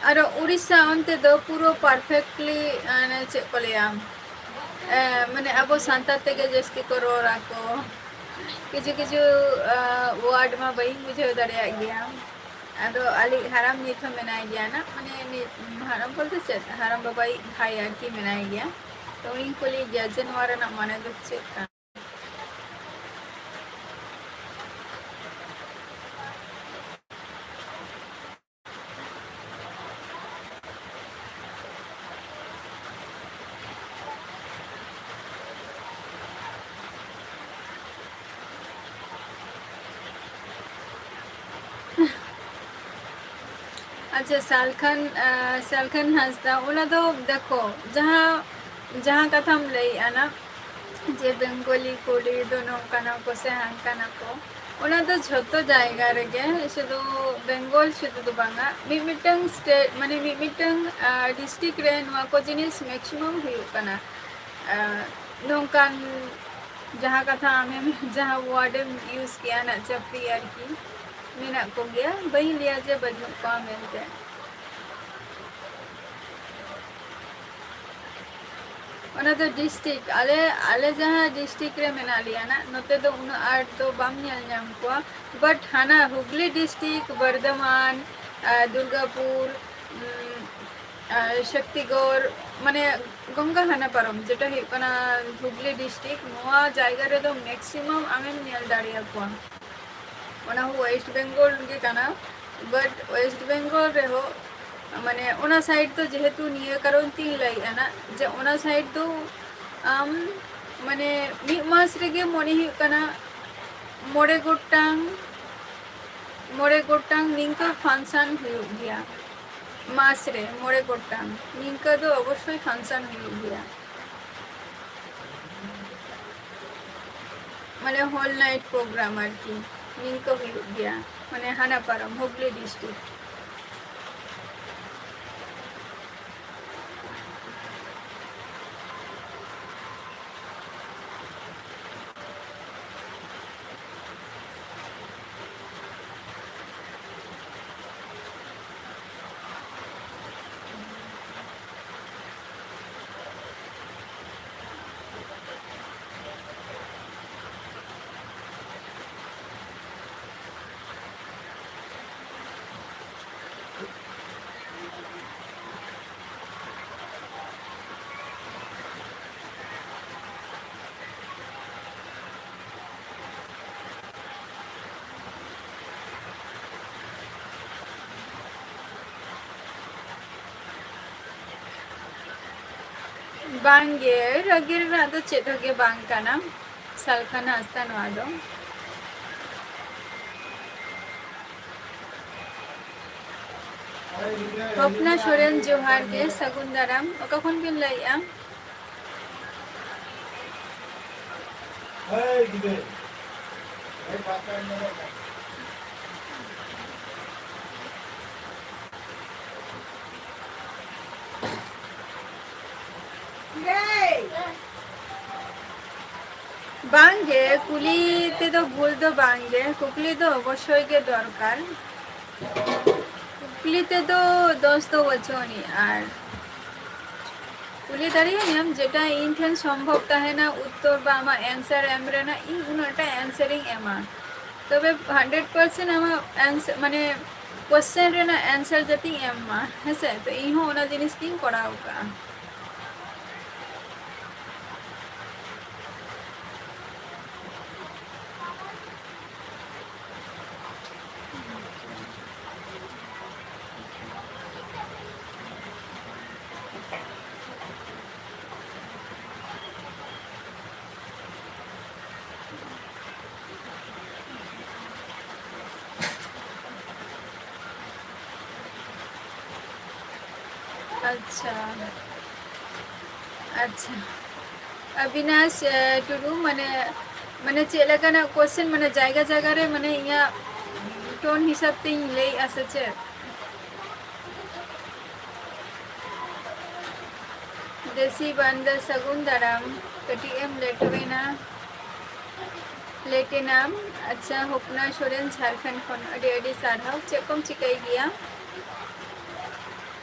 ᱟᱨᱚ ᱩᱲᱤᱥᱥᱟ ᱚᱱᱛᱮ ᱫᱚ ᱯᱩᱨᱟᱹ perfectly, ᱢᱟᱱᱮ ᱪᱮᱫ ᱠᱚ ᱞᱟᱹᱭᱟ, ᱮ, ᱢᱟᱱᱮ ᱟᱵᱚ ᱥᱟᱱᱛᱟᱲ ᱛᱮᱜᱮ ᱡᱟᱹᱥᱛᱤ ᱠᱚ ᱨᱚᱲ ᱟᱠᱚ᱾ ᱠᱤᱪᱷᱩ ᱠᱤᱪᱷᱩ, ᱮ, word ᱢᱟ ᱵᱟᱹᱧ ᱵᱩᱡᱷᱟᱹᱣ ᱫᱟᱲᱮᱭᱟᱜ ᱜᱮᱭᱟ᱾ ᱟᱫᱚ ᱟᱞᱮ ᱦᱟᱲᱟᱢ ᱱᱤᱛ ᱦᱚᱸ ᱢᱮᱱᱟᱭ ᱜᱮᱭᱟ ᱱᱟᱜ, ᱢᱟᱱᱮ ᱱᱤᱛ ᱦᱟᱲᱟᱢ ᱵᱚᱞᱛᱮ ᱪᱮᱫ, ᱦᱟᱲᱟᱢ ᱵᱟᱵᱟᱭᱤᱡ ᱵᱷᱟᱭ ᱟᱨᱠᱤ ᱢᱮᱱᱟᱭ ᱜᱮᱭᱟ᱾ ᱛᱚ ᱩᱱᱤᱧ ᱠᱩᱞᱤᱭᱮ ᱜᱮᱭᱟ ᱡᱮ ᱱᱚᱣᱟ ᱨᱮᱱᱟᱜ ᱢᱟᱱᱮ ᱫᱚ ᱪᱮᱫ ᱠᱟᱱᱟ? ᱟᱪᱪᱷᱟ, ᱥᱟᱞᱠᱷᱟᱱ, ᱟᱸ, ᱥᱟᱞᱠᱷᱟᱱ ᱦᱟᱸᱥᱫᱟ, ᱚᱱᱟ ᱫᱚ ᱫᱮᱠᱷᱚ, ᱡᱟᱦᱟᱸ, ᱡᱟᱦᱟᱸ ᱠᱟᱛᱷᱟᱢ ᱞᱟᱹᱭᱮᱜᱼᱟ ᱱᱟ, ᱡᱮ ᱵᱮᱝᱜᱚᱞᱤ ᱠᱩᱲᱤ ᱫᱚ ᱱᱚᱝᱠᱟᱱᱟ ᱠᱚ ᱥᱮ ᱦᱟᱱᱠᱟᱱᱟ ᱠᱚ, ᱚᱱᱟ ᱫᱚ ᱡᱷᱚᱛᱚ ᱡᱟᱭᱜᱟ ᱨᱮᱜᱮ, ᱥᱩᱫᱷᱩ ᱵᱮᱝᱜᱚᱞ ᱥᱩᱫᱷᱩ ᱫᱚ ᱵᱟᱝᱟ, ᱢᱤᱫ ᱢᱤᱫᱴᱟᱝ state, ᱢᱟᱱᱮ ᱢᱤᱫ ᱢᱤᱫᱴᱟᱝ, ᱟᱸ, district ᱨᱮ ᱱᱚᱣᱟ ᱠᱚ ᱡᱤᱱᱤᱥ maximum ᱦᱩᱭᱩᱜ ᱠᱟᱱᱟ᱾ ᱟᱸ, ᱱᱚᱝᱠᱟᱱ ᱡᱟᱦᱟᱸ ᱠᱟᱛᱷᱟ ᱟᱢᱮᱢ, ᱡᱟᱦᱟᱸ word ᱮᱢ use ᱠᱮᱜᱼᱟ ᱱᱟᱜ, ᱪᱟᱹᱯᱨᱤ ᱟᱨᱠᱤ, ᱢᱮᱱᱟᱜ ᱠᱚᱜᱮᱭᱟ, ᱵᱟᱹᱧ ᱞᱟᱹᱭᱟ ᱡᱮ ᱵᱟᱹᱱᱩᱜ ᱠᱚᱣᱟ ᱢᱮᱱᱛᱮ᱾ ᱚᱱᱟ ᱫᱚ district, ᱟᱞᱮ, ᱟᱞᱮ ᱡᱟᱦᱟᱸ district ᱨᱮ ᱢᱮᱱᱟᱜ ᱞᱮᱭᱟ ᱱᱟᱜ, ᱱᱚᱛᱮ ᱫᱚ ᱩᱱᱟᱹᱜ ᱟᱸᱴ ᱫᱚ ᱵᱟᱢ ᱧᱮᱞ ᱧᱟᱢ ᱠᱚᱣᱟ, but ᱦᱟᱱᱟ ᱦᱩᱜᱽᱞᱤ district, ᱵᱚᱨᱫᱷᱚᱢᱟᱱ, ᱟᱨ ᱫᱩᱨᱜᱟᱯᱩᱨ, ᱩᱸ, ᱟᱨ ᱥᱚᱠᱛᱤᱜᱚᱲ, ᱢᱟᱱᱮ ᱜᱚᱝᱜᱟ ᱦᱟᱱᱟ ᱯᱟᱨᱚᱢ, ᱡᱮᱴᱟ ᱦᱩᱭᱩᱜ ᱠᱟᱱᱟ ᱦᱩᱜᱽᱞᱤ district, ᱱᱚᱣᱟ ᱡᱟᱭᱜᱟ ᱨᱮᱫᱚ maximum ᱟᱢᱮᱢ ᱧᱮᱞ ᱫᱟᱲᱮᱭᱟᱠᱚᱣᱟ᱾ ᱚᱱᱟ ᱦᱚᱸ West Bengal ᱜᱮ ᱠᱟᱱᱟ, but West Bengal ᱨᱮᱦᱚᱸ, ᱢᱟᱱᱮ ᱚᱱᱟ side ᱫᱚ ᱡᱮᱦᱮᱛᱩ ᱱᱤᱭᱟᱹ ᱠᱟᱨᱚᱱ ᱛᱤᱧ ᱞᱟᱹᱭᱮᱜᱼᱟ ᱱᱟᱜ, ᱡᱮ ᱚᱱᱟ side ᱫᱚ ᱟᱢ, ᱢᱟᱱᱮ ᱢᱤᱫ ᱢᱟᱥ ᱨᱮᱜᱮ ᱢᱚᱱᱮ ᱦᱩᱭᱩᱜ ᱠᱟᱱᱟ ᱢᱚᱬᱮ ᱜᱚᱴᱟᱝ, ᱢᱚᱬᱮ ᱜᱚᱴᱟᱝ ᱱᱤᱝᱠᱟᱹ function ᱦᱩᱭᱩᱜ ᱜᱮᱭᱟ᱾ ᱢᱟᱥ ᱨᱮ ᱢᱚᱬᱮ ᱜᱚᱴᱟᱝ ᱱᱤᱝᱠᱟᱹ ᱫᱚ ᱚᱵᱚᱥᱥᱳᱭ function ᱦᱩᱭᱩᱜ ᱜᱮᱭᱟ, ᱢᱟᱱᱮ whole night program ᱟᱨᱠᱤ᱾ ᱱᱤᱝᱠᱟᱹ ᱦᱩᱭᱩᱜ ᱜᱮᱭᱟ, ᱢᱟᱱᱮ ᱦᱟᱱᱟ ᱯᱟᱨᱚᱢ ᱦᱩᱜᱽᱞᱤ district᱾ ᱵᱟᱝᱜᱮ, ᱨᱟᱹᱜᱤ ᱨᱮᱱᱟᱜ ᱫᱚ ᱪᱮᱫ ᱦᱚᱸ ᱜᱮ ᱵᱟᱝ ᱠᱟᱱᱟ ᱥᱟᱞᱠᱷᱟᱱ ᱦᱟᱸᱥᱫᱟ ᱱᱚᱣᱟ ᱫᱚ᱾ ᱦᱚᱯᱱᱟ ᱥᱚᱨᱮᱱ, ᱡᱚᱦᱟᱨ ᱜᱮ, ᱥᱟᱹᱜᱩᱱ ᱫᱟᱨᱟᱢ᱾ ᱚᱠᱟ ᱠᱷᱚᱱ ᱵᱤᱱ ᱞᱟᱹᱭᱮᱜᱼᱟ? ᱵᱟᱝᱜᱮ, ᱠᱩᱞᱤ ᱛᱮᱫᱚ ᱵᱷᱩᱞ ᱫᱚ ᱵᱟᱝᱜᱮ, ᱠᱩᱠᱞᱤ ᱫᱚ ᱚᱵᱚᱥᱥᱳᱭ ᱜᱮ ᱫᱚᱨᱠᱟᱨ᱾ ᱠᱩᱠᱞᱤ ᱛᱮᱫᱚ ᱫᱚᱥ ᱫᱚ ᱵᱟᱹᱪᱩᱜ ᱟᱹᱱᱤᱡ, ᱟᱨ ᱠᱩᱞᱤ ᱫᱟᱲᱮᱭᱟᱹᱧᱟᱢ, ᱡᱮᱴᱟ ᱤᱧ ᱴᱷᱮᱱ ᱥᱚᱢᱵᱷᱚᱵ ᱛᱟᱦᱮᱱᱟ ᱩᱛᱛᱚᱨ ᱵᱟ ᱟᱢᱟᱜ answer ᱮᱢ ᱨᱮᱱᱟᱜ, ᱤᱧ ᱩᱱᱟᱹᱜᱴᱟ answer ᱤᱧ ᱮᱢᱟ᱾ ᱛᱚᱵᱮ hundred percent ᱟᱢᱟᱜ answer, ᱢᱟᱱᱮ question ᱨᱮᱱᱟᱜ answer ᱡᱟᱛᱮᱧ ᱮᱢ ᱢᱟ, ᱦᱮᱸᱥᱮ? ᱛᱚ ᱤᱧ ᱦᱚᱸ ᱚᱱᱟ ᱡᱤᱱᱤᱥ ᱜᱤᱧ ᱠᱚᱨᱟᱣ ᱠᱟᱜᱼᱟ᱾ ᱟᱪᱪᱷᱟ, ᱟᱪᱪᱷᱟ᱾ ᱚᱵᱤᱱᱟᱥ, ᱮ, ᱴᱩᱰᱩ, ᱢᱟᱱᱮ, ᱢᱟᱱᱮ ᱪᱮᱫ ᱞᱮᱠᱟᱱᱟᱜ question, ᱢᱟᱱᱮ ᱡᱟᱭᱜᱟ ᱡᱟᱭᱜᱟ ᱨᱮ ᱢᱟᱱᱮ ᱤᱧᱟᱹᱜ tone ᱦᱤᱥᱟᱹᱵ ᱛᱤᱧ ᱞᱟᱹᱭᱮᱜᱼᱟ ᱥᱮ ᱪᱮᱫ? ᱫᱮᱥᱤ ᱵᱟᱱᱫᱟ ᱥᱟᱹᱜᱩᱱ ᱫᱟᱨᱟᱢ, ᱠᱟᱹᱴᱤᱡ ᱮᱢ ᱞᱮᱴᱚᱭᱮᱱᱟ, ᱞᱮᱴᱮᱱᱟᱢ᱾ ᱟᱪᱪᱷᱟ, ᱦᱚᱯᱱᱟ ᱥᱚᱨᱮᱱ ᱡᱷᱟᱲᱠᱷᱚᱸᱰ ᱠᱷᱚᱱ ᱟᱹᱰᱤ ᱟᱹᱰᱤ ᱥᱟᱨᱦᱟᱣ᱾ ᱪᱮᱫ ᱠᱚᱢ ᱪᱤᱠᱟᱹᱭ ᱜᱮᱭᱟ?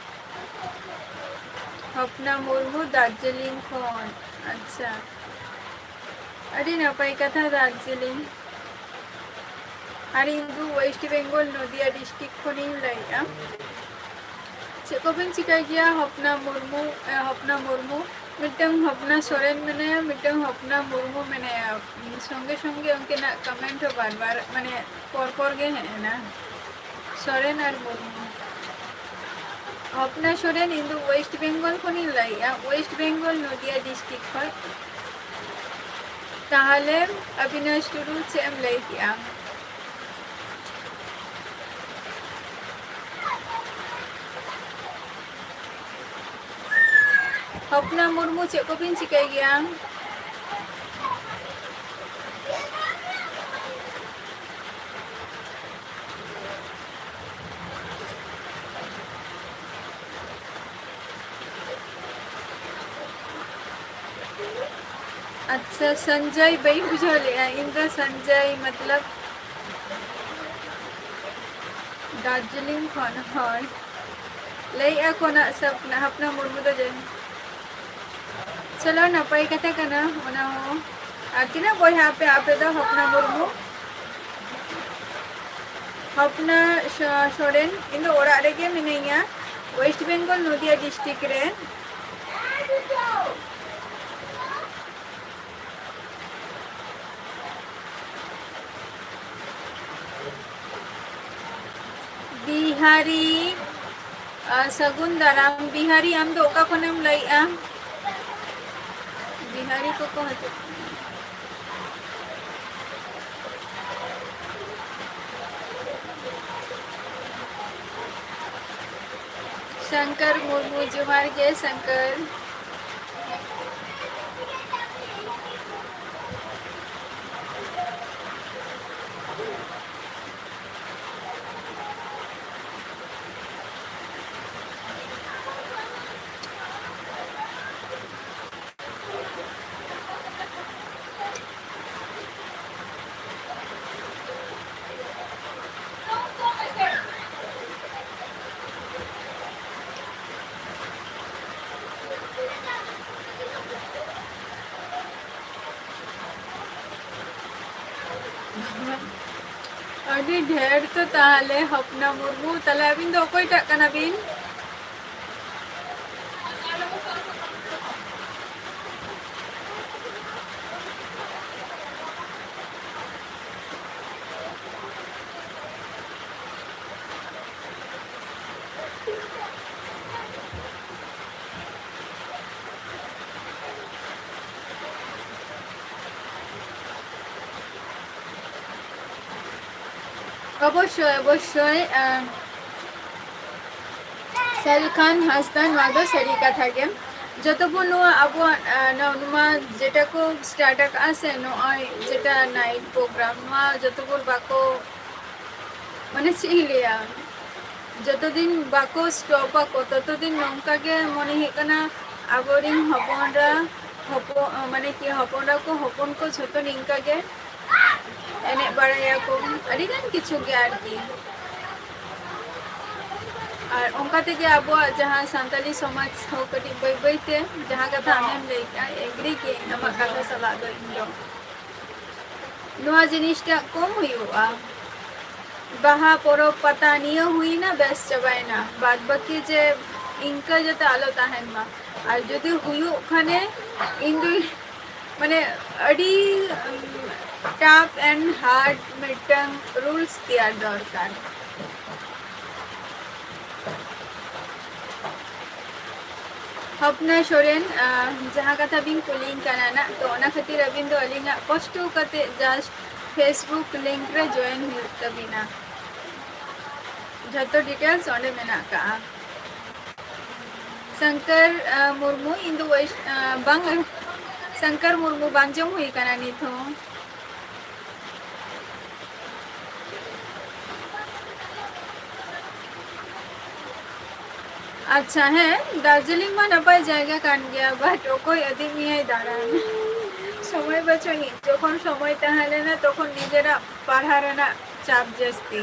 ᱦᱚᱯᱱᱟ ᱢᱩᱨᱢᱩ ᱫᱟᱨᱡᱤᱞᱤᱝ ᱠᱷᱚᱱ᱾ ᱟᱪᱪᱷᱟ, ᱟᱹᱰᱤ ᱱᱟᱯᱟᱭ ᱠᱟᱛᱷᱟ, ᱫᱟᱨᱡᱤᱞᱤᱝ᱾ ᱟᱨ ᱤᱧ ᱫᱚ West Bengal, ᱱᱚᱫᱤᱭᱟ district ᱠᱷᱚᱱᱤᱧ ᱞᱟᱹᱭᱮᱫᱼᱟ᱾ ᱪᱮᱫ ᱠᱚᱵᱤᱱ ᱪᱤᱠᱟᱹᱭ ᱜᱮᱭᱟ? ᱦᱚᱯᱱᱟ ᱢᱩᱨᱢᱩ, ᱮ, ᱦᱚᱯᱱᱟ ᱢᱩᱨᱢᱩ, ᱢᱤᱫᱴᱟᱝ ᱦᱚᱯᱱᱟ ᱥᱚᱨᱮᱱ ᱢᱮᱱᱟᱭᱟ, ᱢᱤᱫᱴᱟᱝ ᱦᱚᱯᱱᱟ ᱢᱩᱨᱢᱩ ᱢᱮᱱᱟᱭᱟ᱾ ᱥᱚᱸᱜᱮ ᱥᱚᱸᱜᱮ ᱩᱱᱠᱤᱱᱟᱜ comment ᱦᱚᱸ ᱵᱟᱨ ᱵᱟᱨ, ᱢᱟᱱᱮ, ᱯᱚᱨ ᱯᱚᱨ ᱜᱮ ᱦᱮᱡ ᱮᱱᱟ᱾ ᱥᱚᱨᱮᱱ ᱟᱨ ᱢᱩᱨᱢᱩ᱾ ᱦᱚᱯᱱᱟ ᱥᱚᱨᱮᱱ, ᱤᱧ ᱫᱚ West Bengal ᱠᱷᱚᱱᱤᱧ ᱞᱟᱹᱭᱮᱫᱼᱟ, West Bengal, ᱱᱚᱫᱤᱭᱟ district ᱠᱷᱚᱱ᱾ ᱛᱟᱦᱚᱞᱮ ᱚᱵᱤᱱᱟᱥ ᱴᱩᱰᱩ, ᱪᱮᱫ ᱮᱢ ᱞᱟᱹᱭ ᱠᱮᱜᱼᱟ? ᱦᱚᱯᱱᱟ ᱢᱩᱨᱢᱩ, ᱪᱮᱫ ᱠᱚᱵᱤᱱ ᱪᱤᱠᱟᱹᱭ ᱜᱮᱭᱟ? ᱟᱪᱪᱷᱟ, ᱥᱚᱧᱡᱚᱭ, ᱵᱟᱹᱧ ᱵᱩᱡᱷᱟᱹᱣ ᱞᱮᱜᱼᱟ᱾ ᱤᱧ ᱫᱚ ᱥᱚᱧᱡᱚᱭ ᱢᱚᱛᱞᱚᱵ ᱫᱟᱨᱡᱤᱞᱤᱝ ᱠᱷᱚᱱ, ᱦᱳᱭ᱾ ᱞᱟᱹᱭᱮᱜᱼᱟ ᱠᱚ ᱱᱟᱜ ᱥᱟᱯᱱᱟ, ᱦᱚᱯᱱᱟ ᱢᱩᱨᱢᱩ ᱫᱚ ᱡᱮ-, ᱪᱚᱞᱚ, ᱱᱟᱯᱟᱭ ᱠᱟᱛᱷᱟ ᱠᱟᱱᱟ ᱚᱱᱟ ᱦᱚᱸ᱾ ᱟᱨ ᱛᱤᱱᱟᱹᱜ ᱵᱚᱭᱦᱟ ᱟᱯᱮ, ᱟᱯᱮ ᱫᱚ? ᱦᱚᱯᱱᱟ ᱢᱩᱨᱢᱩ, ᱦᱚᱯᱱᱟ ᱥᱚ-, ᱥᱚᱨᱮᱱ, ᱤᱧ ᱫᱚ ᱚᱲᱟᱜ ᱨᱮᱜᱮ ᱢᱤᱱᱟᱹᱧᱟ, West Bengal, ᱱᱚᱫᱤᱭᱟ district ᱨᱮ᱾ ᱵᱤᱦᱟᱨᱤ, ᱟ, ᱥᱟᱹᱜᱩᱱ ᱫᱟᱨᱟᱢ᱾ ᱵᱤᱦᱟᱨᱤ, ᱟᱢ ᱫᱚ ᱚᱠᱟ ᱠᱷᱚᱱᱮᱢ ᱞᱟᱹᱭᱮᱜᱼᱟ? ᱵᱤᱦᱟᱨᱤ ᱠᱚᱠᱚ ᱦᱤᱡᱩᱜ ᱠᱟᱱᱟ᱾ ᱥᱚᱝᱠᱚᱨ ᱢᱩᱨᱢᱩ, ᱡᱚᱦᱟᱨ ᱜᱮ ᱥᱚᱝᱠᱚᱨ᱾ ᱟᱹᱰᱤ ᱰᱷᱮᱨ ᱛᱚ ᱛᱟᱦᱞᱮ, ᱦᱚᱯᱱᱟ ᱢᱩᱨᱢᱩ᱾ ᱛᱟᱦᱞᱮ ᱟᱹᱵᱤᱱ ᱫᱚ ᱚᱠᱚᱭᱴᱟᱜ ᱠᱟᱱᱟ ᱵᱤᱱ? ᱚᱵᱚᱥᱥᱳᱭ, ᱚᱵᱚᱥᱥᱳᱭ, ᱟᱸ, ᱥᱟᱞᱠᱷᱟᱱ ᱦᱟᱸᱥᱫᱟ, ᱱᱚᱣᱟ ᱫᱚ ᱥᱟᱹᱨᱤ ᱠᱟᱛᱷᱟ ᱜᱮ᱾ ᱡᱚᱛᱚ ᱵᱚᱱ ᱱᱚᱣᱟ ᱟᱵᱚᱣᱟᱜ, ᱟᱸ, ᱱᱚᱣᱟ, ᱱᱚᱣᱟ ᱡᱮᱴᱟ ᱠᱚ start ᱟᱠᱟᱫᱼᱟ ᱥᱮ, ᱱᱚᱜᱼᱚᱭ ᱡᱮᱴᱟ night program, ᱱᱚᱣᱟ ᱡᱚᱛᱚ ᱵᱚᱱ ᱵᱟᱠᱚ, ᱢᱟᱱᱮ ᱪᱮᱫ ᱤᱧ ᱞᱟᱹᱭᱟ, ᱡᱚᱛᱚ ᱫᱤᱱ ᱵᱟᱠᱚ stop ᱟᱠᱚ, ᱛᱚᱛᱚ ᱫᱤᱱ ᱱᱚᱝᱠᱟ ᱜᱮ ᱢᱚᱱᱮ ᱦᱩᱭᱩᱜ ᱠᱟᱱᱟ ᱟᱵᱚᱨᱮᱱ ᱦᱚᱯᱚᱱᱨᱟ, ᱦᱚᱯᱚ-, ᱢᱟᱱᱮ ᱠᱤ ᱦᱚᱯᱚᱱᱨᱟ ᱠᱚ, ᱦᱚᱯᱚᱱ ᱠᱚ ᱡᱷᱚᱛᱚ ᱱᱤᱝᱠᱟ ᱜᱮ ᱮᱱᱮᱡ ᱵᱟᱲᱟᱭᱟᱠᱚ, ᱟᱹᱰᱤᱜᱟᱱ ᱠᱤᱪᱷᱩ ᱜᱮ ᱟᱨᱠᱤ᱾ ᱟᱨ ᱚᱱᱠᱟ ᱛᱮᱜᱮ ᱟᱵᱚᱣᱟᱜ ᱡᱟᱦᱟᱸ ᱥᱟᱱᱛᱟᱞᱤ ᱥᱚᱢᱟᱡᱽ ᱦᱚᱸ ᱠᱟᱹᱴᱤᱡ ᱵᱟᱹᱭ ᱵᱟᱹᱭ ᱛᱮ, ᱡᱟᱦᱟᱸ ᱠᱟᱛᱷᱟ ᱟᱢᱮᱢ ᱞᱟᱹᱭ ᱠᱮᱜᱼᱟ, agree ᱜᱤᱭᱟᱹᱧ ᱟᱢᱟᱜ ᱠᱟᱛᱷᱟ ᱥᱟᱞᱟᱜ ᱫᱚ ᱤᱧ ᱫᱚ᱾ ᱱᱚᱣᱟ ᱡᱤᱱᱤᱥᱴᱟᱜ ᱠᱚᱢ ᱦᱩᱭᱩᱜᱼᱟ᱾ ᱵᱟᱦᱟ ᱯᱚᱨᱚᱵᱽ, ᱯᱟᱛᱟ ᱱᱤᱭᱟᱹ ᱦᱩᱭᱱᱟ, ᱵᱮᱥ ᱪᱟᱵᱟᱭᱮᱱᱟ᱾ ᱵᱟᱫ ᱵᱟᱹᱠᱤ ᱡᱮ ᱤᱱᱠᱟᱹ ᱡᱟᱛᱮ ᱟᱞᱚ ᱛᱟᱦᱮᱱ ᱢᱟ᱾ ᱟᱨ ᱡᱩᱫᱤ ᱦᱩᱭᱩᱜ ᱠᱷᱟᱱᱮ, ᱤᱧ ᱫᱚ ᱢᱟᱱᱮ ᱟᱹᱰᱤ, ᱩᱢ, tough and hard ᱢᱤᱫᱴᱟᱝ rules ᱛᱮᱭᱟᱨ ᱫᱚᱨᱠᱟᱨ᱾ ᱦᱚᱯᱱᱟ ᱥᱚᱨᱮᱱ, ᱟᱸ, ᱡᱟᱦᱟᱸ ᱠᱟᱛᱷᱟ ᱵᱤᱱ ᱠᱩᱞᱤᱧ ᱠᱟᱱᱟ ᱱᱟᱜ, ᱛᱚ ᱚᱱᱟ ᱠᱷᱟᱹᱛᱤᱨ ᱟᱹᱵᱤᱱ ᱫᱚ ᱟᱹᱞᱤᱧᱟᱜ ᱠᱚᱥᱴᱚ ᱠᱟᱛᱮ just Facebook link ᱨᱮ join ᱦᱩᱭᱩᱜ ᱛᱟᱹᱵᱤᱱᱟ᱾ ᱡᱷᱚᱛᱚ details ᱚᱸᱰᱮ ᱢᱮᱱᱟᱜ ᱠᱟᱜᱼᱟ᱾ ᱥᱚᱝᱠᱚᱨ, ᱟᱸ, ᱢᱩᱨᱢᱩ, ᱤᱧ ᱫᱚ ᱵᱟᱹᱧ, ᱟᱸ, ᱵᱟᱝ, ᱥᱚᱝᱠᱚᱨ ᱢᱩᱨᱢᱩ ᱵᱟᱝ ᱡᱚᱢ ᱦᱩᱭ ᱠᱟᱱᱟ ᱱᱤᱛ ᱦᱚᱸ᱾ ᱟᱪᱪᱷᱟ, ᱦᱮᱸ, ᱫᱟᱨᱡᱤᱞᱤᱝ ᱢᱟ ᱱᱟᱯᱟᱭ ᱡᱟᱭᱜᱟ ᱠᱟᱱ ᱜᱮᱭᱟ, but ᱚᱠᱚᱭ ᱤᱫᱤ ᱢᱮᱭᱟᱭ ᱫᱟᱬᱟᱱ? ᱥᱚᱢᱚᱭ ᱵᱟᱹᱪᱩᱜ ᱟᱹᱱᱤᱡ᱾ ᱡᱚᱠᱷᱚᱱ ᱥᱚᱢᱚᱭ ᱛᱟᱦᱮᱸ ᱞᱮᱱᱟ, ᱛᱚᱠᱷᱚᱱ ᱱᱤᱡᱮᱨᱟᱜ ᱯᱟᱲᱦᱟᱣ ᱨᱮᱱᱟᱜ ᱪᱟᱯ ᱡᱟᱹᱥᱛᱤ᱾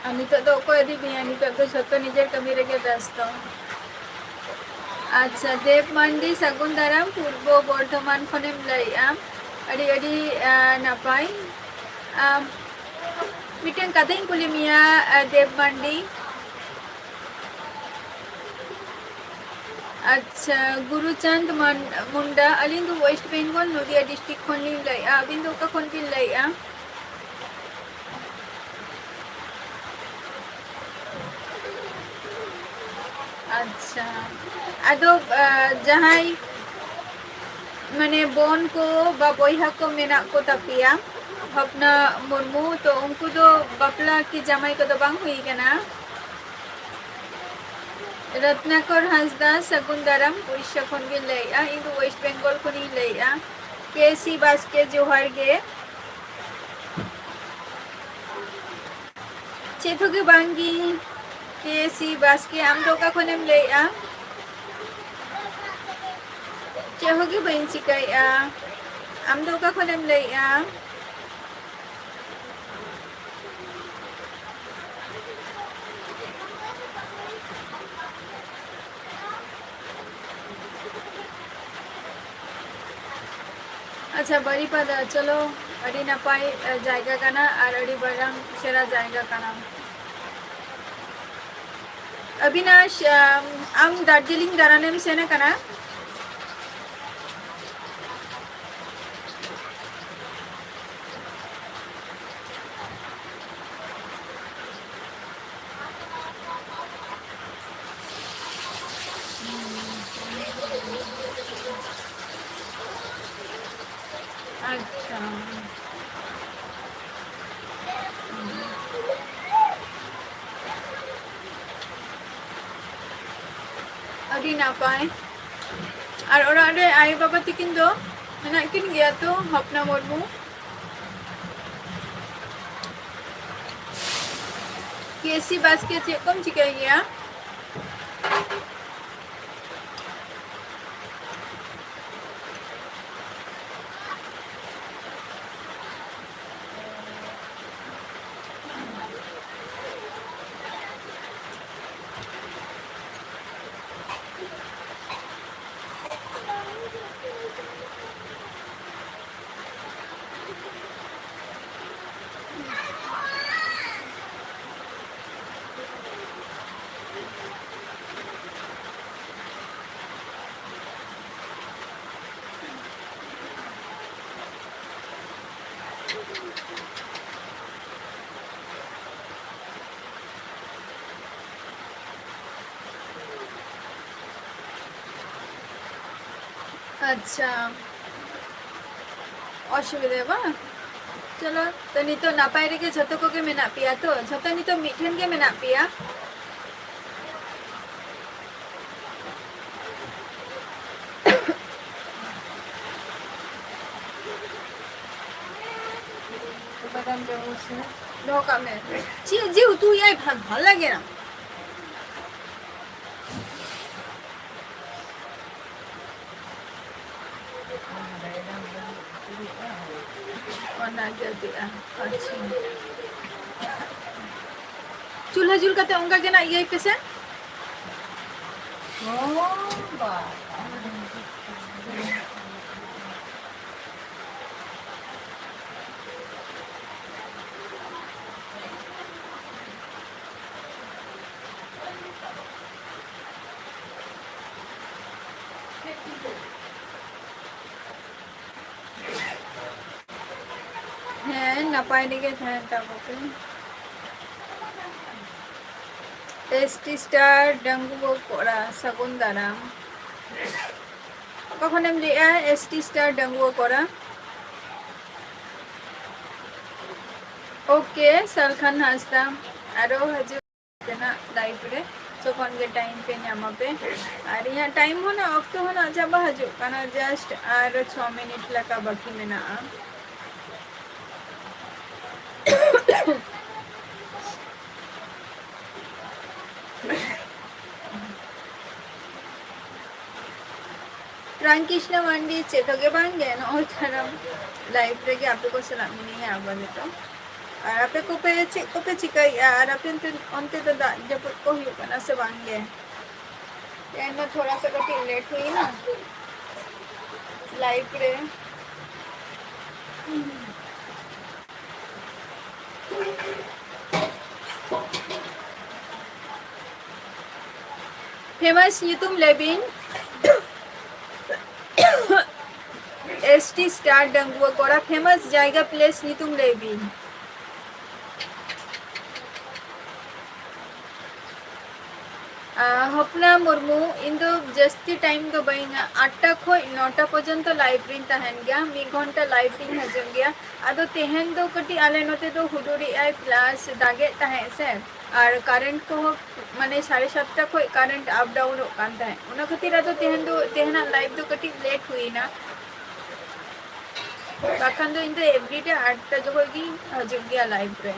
ᱟᱨ ᱱᱤᱛᱚᱜ ᱫᱚ ᱚᱠᱚᱭ ᱤᱫᱤ ᱢᱮᱭᱟ? ᱱᱤᱛᱚᱜ ᱫᱚ ᱡᱷᱚᱛᱚ ᱱᱤᱡᱮᱨ ᱠᱟᱹᱢᱤ ᱨᱮᱜᱮ ᱵᱮᱥᱛᱚ᱾ ᱟᱪᱪᱷᱟ, ᱫᱮᱵᱽ ᱢᱟᱱᱰᱤ, ᱥᱟᱹᱜᱩᱱ ᱫᱟᱨᱟᱢ, ᱯᱩᱨᱵᱚ ᱵᱚᱨᱫᱷᱚᱢᱟᱱ ᱠᱷᱚᱱᱮᱢ ᱞᱟᱹᱭᱮᱜᱼᱟ᱾ ᱟᱹᱰᱤ ᱟᱹᱰᱤ, ᱟ, ᱱᱟᱯᱟᱭ᱾ ᱟᱢ, ᱢᱤᱫᱴᱮᱱ ᱠᱟᱛᱷᱟᱧ ᱠᱩᱞᱤ ᱢᱮᱭᱟ, ᱟ, ᱫᱮᱵ ᱢᱟᱱᱰᱤ᱾ ᱟᱪᱪᱷᱟ, ᱜᱩᱨᱩᱪᱟᱸᱫᱽ ᱢᱟᱱ-, ᱢᱩᱱᱰᱟ, ᱟᱹᱞᱤᱧ ᱫᱚ ᱳᱭᱮᱥᱴ ᱵᱮᱝᱜᱚᱞ, ᱱᱚᱫᱤᱭᱟ ᱰᱤᱥᱴᱨᱤᱠᱴ ᱠᱷᱚᱱ ᱞᱤᱧ ᱞᱟᱹᱭᱮᱫᱼᱟ᱾ ᱟᱹᱵᱤᱱ ᱫᱚ ᱚᱠᱟ ᱠᱷᱚᱱ ᱵᱤᱱ ᱞᱟᱹᱭᱮᱫᱼᱟ? ᱟᱪᱪᱷᱟ, ᱟᱫᱚ, ᱟ, ᱡᱟᱦᱟᱸᱭ ᱢᱟᱱᱮ ᱵᱚᱱ ᱠᱚ ᱵᱟ ᱵᱚᱭᱦᱟ ᱠᱚ ᱢᱮᱱᱟᱜ ᱠᱚ ᱛᱟᱯᱮᱭᱟ ᱦᱚᱯᱱᱟ ᱢᱩᱨᱢᱩ, ᱛᱚ ᱩᱱᱠᱩ ᱫᱚ ᱵᱟᱯᱞᱟ ᱠᱤ ᱡᱟᱢᱟᱭ ᱠᱚᱫᱚ ᱵᱟᱝ ᱦᱩᱭ ᱠᱟᱱᱟ? ᱨᱚᱛᱱᱟᱠᱚᱨ ᱦᱟᱸᱥᱫᱟ, ᱥᱟᱹᱜᱩᱱ ᱫᱟᱨᱟᱢ, ᱩᱲᱤᱥᱥᱟ ᱠᱷᱚᱱ ᱵᱤᱱ ᱞᱟᱹᱭᱮᱫᱼᱟ᱾ ᱤᱧ ᱫᱚ ᱳᱭᱮᱥᱴ ᱵᱮᱝᱜᱚᱞ ᱠᱷᱚᱱᱤᱧ ᱞᱟᱹᱭᱮᱫᱼᱟ᱾ ᱠᱮ ᱥᱤ ᱵᱟᱥᱠᱮ, ᱡᱚᱦᱟᱨ ᱜᱮ᱾ ᱪᱮᱫ ᱦᱚᱸ ᱜᱮ ᱵᱟᱝ ᱜᱮ᱾ ᱠᱮ ᱥᱤ ᱵᱟᱥᱠᱮ, ᱟᱢ ᱫᱚ ᱚᱠᱟ ᱠᱷᱚᱱᱮᱢ ᱞᱟᱹᱭᱮᱫᱼᱟ? ᱪᱮᱫ ᱦᱚᱸ ᱜᱮ ᱵᱟᱹᱧ ᱪᱤᱠᱟᱹᱭᱮᱫᱼᱟ᱾ ᱟᱢ ᱫᱚ ᱚᱠᱟ ᱠᱷᱚᱱᱮᱢ ᱞᱟᱹᱭᱮᱫᱼᱟ? ᱟᱪᱪᱷᱟ, ᱵᱟᱨᱤᱯᱟᱫᱟ, ᱪᱚᱞᱚ, ᱟᱹᱰᱤ ᱱᱟᱯᱟᱭ, ᱮ, ᱡᱟᱭᱜᱟ ᱠᱟᱱᱟ ᱟᱨ ᱟᱹᱰᱤ ᱢᱟᱨᱟᱝ ᱪᱮᱦᱨᱟ ᱡᱟᱭᱜᱟ ᱠᱟᱱᱟ᱾ ᱟᱹᱵᱤᱱᱟᱜ, ᱟᱢ, ᱟᱢ ᱫᱟᱨᱡᱤᱞᱤᱝ ᱫᱟᱬᱟᱱᱮᱢ ᱥᱮᱱ ᱟᱠᱟᱱᱟ? ᱟᱪᱪᱷᱟ᱾ ᱟᱹᱰᱤ ᱱᱟᱯᱟᱭ᱾ ᱟᱨ ᱚᱲᱟᱜ ᱨᱮ ᱟᱭᱳ ᱵᱟᱵᱟ ᱛᱟᱹᱠᱤᱱ ᱫᱚ ᱢᱮᱱᱟᱜ ᱠᱤᱱ ᱜᱮᱭᱟ ᱛᱚ, ᱦᱚᱯᱱᱟ ᱢᱩᱨᱢᱩ? ᱠᱮ ᱥᱤ ᱵᱟᱥᱠᱮ, ᱪᱮᱫ ᱠᱚᱢ ᱪᱤᱠᱟᱹᱭ ᱜᱮᱭᱟ? ᱟᱪᱪᱷᱟ, ᱚᱥᱩᱵᱤᱫᱷᱟ ᱵᱟᱝ᱾ ᱪᱚᱞᱚ, ᱛᱚ ᱱᱤᱛᱚᱜ ᱱᱟᱯᱟᱭ ᱨᱮᱜᱮ ᱡᱷᱚᱛᱚ ᱠᱚᱜᱮ ᱢᱮᱱᱟᱜ ᱯᱮᱭᱟ ᱛᱚ? ᱡᱷᱚᱛᱚ ᱱᱤᱛᱚᱜ ᱢᱤᱫ ᱴᱷᱮᱱ ᱜᱮ ᱢᱮᱱᱟᱜ ᱯᱮᱭᱟ? ᱫᱚᱦᱚ ᱠᱟᱜ ᱢᱮ᱾ ᱪᱮᱫ ᱡᱮ ᱩᱛᱩᱭᱟᱭ, ᱵᱷᱟᱜ ᱵᱷᱟᱜ ᱞᱟᱜᱮ ᱱᱟ᱾ ᱚᱱᱟᱜᱮ ᱟᱹᱰᱤ ᱟ-, ᱟᱪᱪᱷᱟ᱾ ᱪᱩᱞᱦᱟᱹ ᱡᱩᱞ ᱠᱟᱛᱮ ᱚᱱᱠᱟ ᱜᱮ ᱱᱟᱜ ᱤᱭᱟᱹᱭ ᱯᱮᱥᱮ᱾ ᱚ ᱵᱟᱵᱟ᱾ ᱦᱮᱸ, ᱱᱟᱯᱟᱭ ᱨᱮᱜᱮ ᱛᱟᱦᱮᱱ ᱛᱟᱵᱚ ᱯᱮ᱾ ᱮᱥ ᱴᱤ ᱥᱴᱟᱨ ᱰᱟᱺᱜᱩᱣᱟᱹ ᱠᱚᱲᱟ, ᱥᱟᱹᱜᱩᱱ ᱫᱟᱨᱟᱢ᱾ ᱚᱠᱟ ᱠᱷᱚᱱᱮᱢ ᱞᱟᱹᱭᱮᱜᱼᱟ? ᱮᱥ ᱴᱤ ᱥᱴᱟᱨ ᱰᱟᱺᱜᱩᱣᱟᱹ ᱠᱚᱲᱟ᱾ ᱳᱠᱮ, ᱥᱟᱞᱠᱷᱟᱱ ᱦᱟᱸᱥᱫᱟ, ᱟᱨᱚ ᱦᱤᱡᱩᱜ ᱨᱮᱱᱟᱜ ᱞᱟᱭᱤᱵᱷ ᱨᱮ ᱡᱚᱠᱷᱚᱱ ᱜᱮ ᱴᱟᱭᱤᱢ ᱯᱮ ᱧᱟᱢᱟ ᱯᱮ᱾ ᱟᱨ ᱤᱧᱟᱹᱜ ᱴᱟᱭᱤᱢ ᱦᱚᱸ ᱱᱟᱜ, ᱚᱠᱛᱚ ᱦᱚᱸ ᱱᱟᱜ ᱪᱟᱵᱟ ᱦᱤᱡᱩᱜ ᱠᱟᱱᱟ, just ᱟᱨ ᱪᱷᱚ ᱢᱤᱱᱤᱴ ᱞᱮᱠᱟ ᱵᱟᱹᱠᱤ ᱢᱮᱱᱟᱜᱼᱟ᱾ ᱨᱟᱢᱠᱨᱤᱥᱱᱟ ᱢᱟᱱᱰᱤ ᱪᱮᱫ ᱦᱚᱸ ᱜᱮ ᱵᱟᱝ ᱜᱮ, ᱱᱚᱜᱼᱚᱭ ᱛᱟᱨᱟᱢ ᱞᱟᱭᱤᱵᱷ ᱨᱮᱜᱮ ᱟᱯᱮ ᱠᱚ ᱥᱟᱞᱟᱜ ᱢᱤᱱᱟᱹᱧᱟ ᱟᱯᱟᱛᱚᱛᱚ᱾ ᱟᱨ ᱟᱯᱮ ᱠᱚᱯᱮ ᱪᱮᱫ ᱠᱚᱯᱮ ᱪᱤᱠᱟᱹᱭᱮᱫᱼᱟ? ᱟᱨ ᱟᱯᱮ ᱚᱱᱛᱮ, ᱚᱱᱛᱮ ᱫᱚ ᱫᱟᱜ ᱡᱟᱹᱯᱩᱫ ᱠᱚ ᱦᱩᱭᱩᱜ ᱠᱟᱱᱟ ᱥᱮ ᱵᱟᱝ ᱜᱮ? ᱛᱮᱦᱮᱧ ᱢᱟ ᱛᱷᱚᱲᱟ ᱥᱟ ᱠᱟᱹᱴᱤᱡ ᱞᱮᱴ ᱦᱩᱭᱱᱟ ᱞᱟᱭᱤᱵᱷ ᱨᱮ᱾ ᱯᱷᱮᱢᱟᱥ ᱧᱩᱛᱩᱢ ᱞᱟᱹᱭ ᱵᱤᱱ᱾ S T star ᱰᱟᱺᱜᱩᱣᱟᱹ ᱠᱚᱲᱟ, famous ᱡᱟᱭᱜᱟ, place ᱧᱩᱛᱩᱢ ᱞᱟᱹᱭ ᱵᱤᱱ᱾ ᱟ, ᱦᱚᱯᱱᱟ ᱢᱩᱨᱢᱩ, ᱤᱧ ᱫᱚ ᱡᱟᱹᱥᱛᱤ time ᱫᱚ ᱵᱟᱹᱧ, ᱟᱴᱴᱟ ᱠᱷᱚᱡ ᱱᱚᱴᱟ ᱯᱚᱨᱡᱚᱱᱛᱚ live ᱨᱤᱧ ᱛᱟᱦᱮᱱ ᱜᱮᱭᱟ, ᱢᱤᱫ ᱜᱷᱚᱱᱴᱟ live ᱨᱤᱧ ᱦᱤᱡᱩᱜ ᱜᱮᱭᱟ᱾ ᱟᱫᱚ ᱛᱮᱦᱮᱧ ᱫᱚ ᱠᱟᱹᱴᱤᱡ ᱟᱞᱮ ᱱᱚᱛᱮ ᱫᱚ ᱦᱩᱰᱩᱨᱮᱜᱼᱟᱭ plus ᱫᱟᱜᱮᱫ ᱛᱟᱦᱮᱸᱜ ᱥᱮ, ᱟᱨ current ᱠᱚᱦᱚᱸ ᱢᱟᱱᱮ ᱥᱟᱲᱮ ᱥᱟᱛᱴᱟ ᱠᱷᱚᱡ current up downᱚᱜ ᱠᱟᱱ ᱛᱟᱦᱮᱸᱫ, ᱚᱱᱟ ᱠᱷᱟᱹᱛᱤᱨ ᱟᱫᱚ ᱛᱮᱦᱮᱧ ᱫᱚ, ᱛᱮᱦᱮᱧᱟᱜ live ᱫᱚ ᱠᱟᱹᱴᱤᱡ late ᱦᱩᱭᱱᱟ᱾ ᱵᱟᱠᱷᱟᱱ ᱫᱚ ᱤᱧ ᱫᱚ everyday ᱟᱴᱴᱟ ᱡᱚᱠᱷᱚᱡ ᱜᱤᱧ ᱦᱤᱡᱩᱜ ᱜᱮᱭᱟ live ᱨᱮ᱾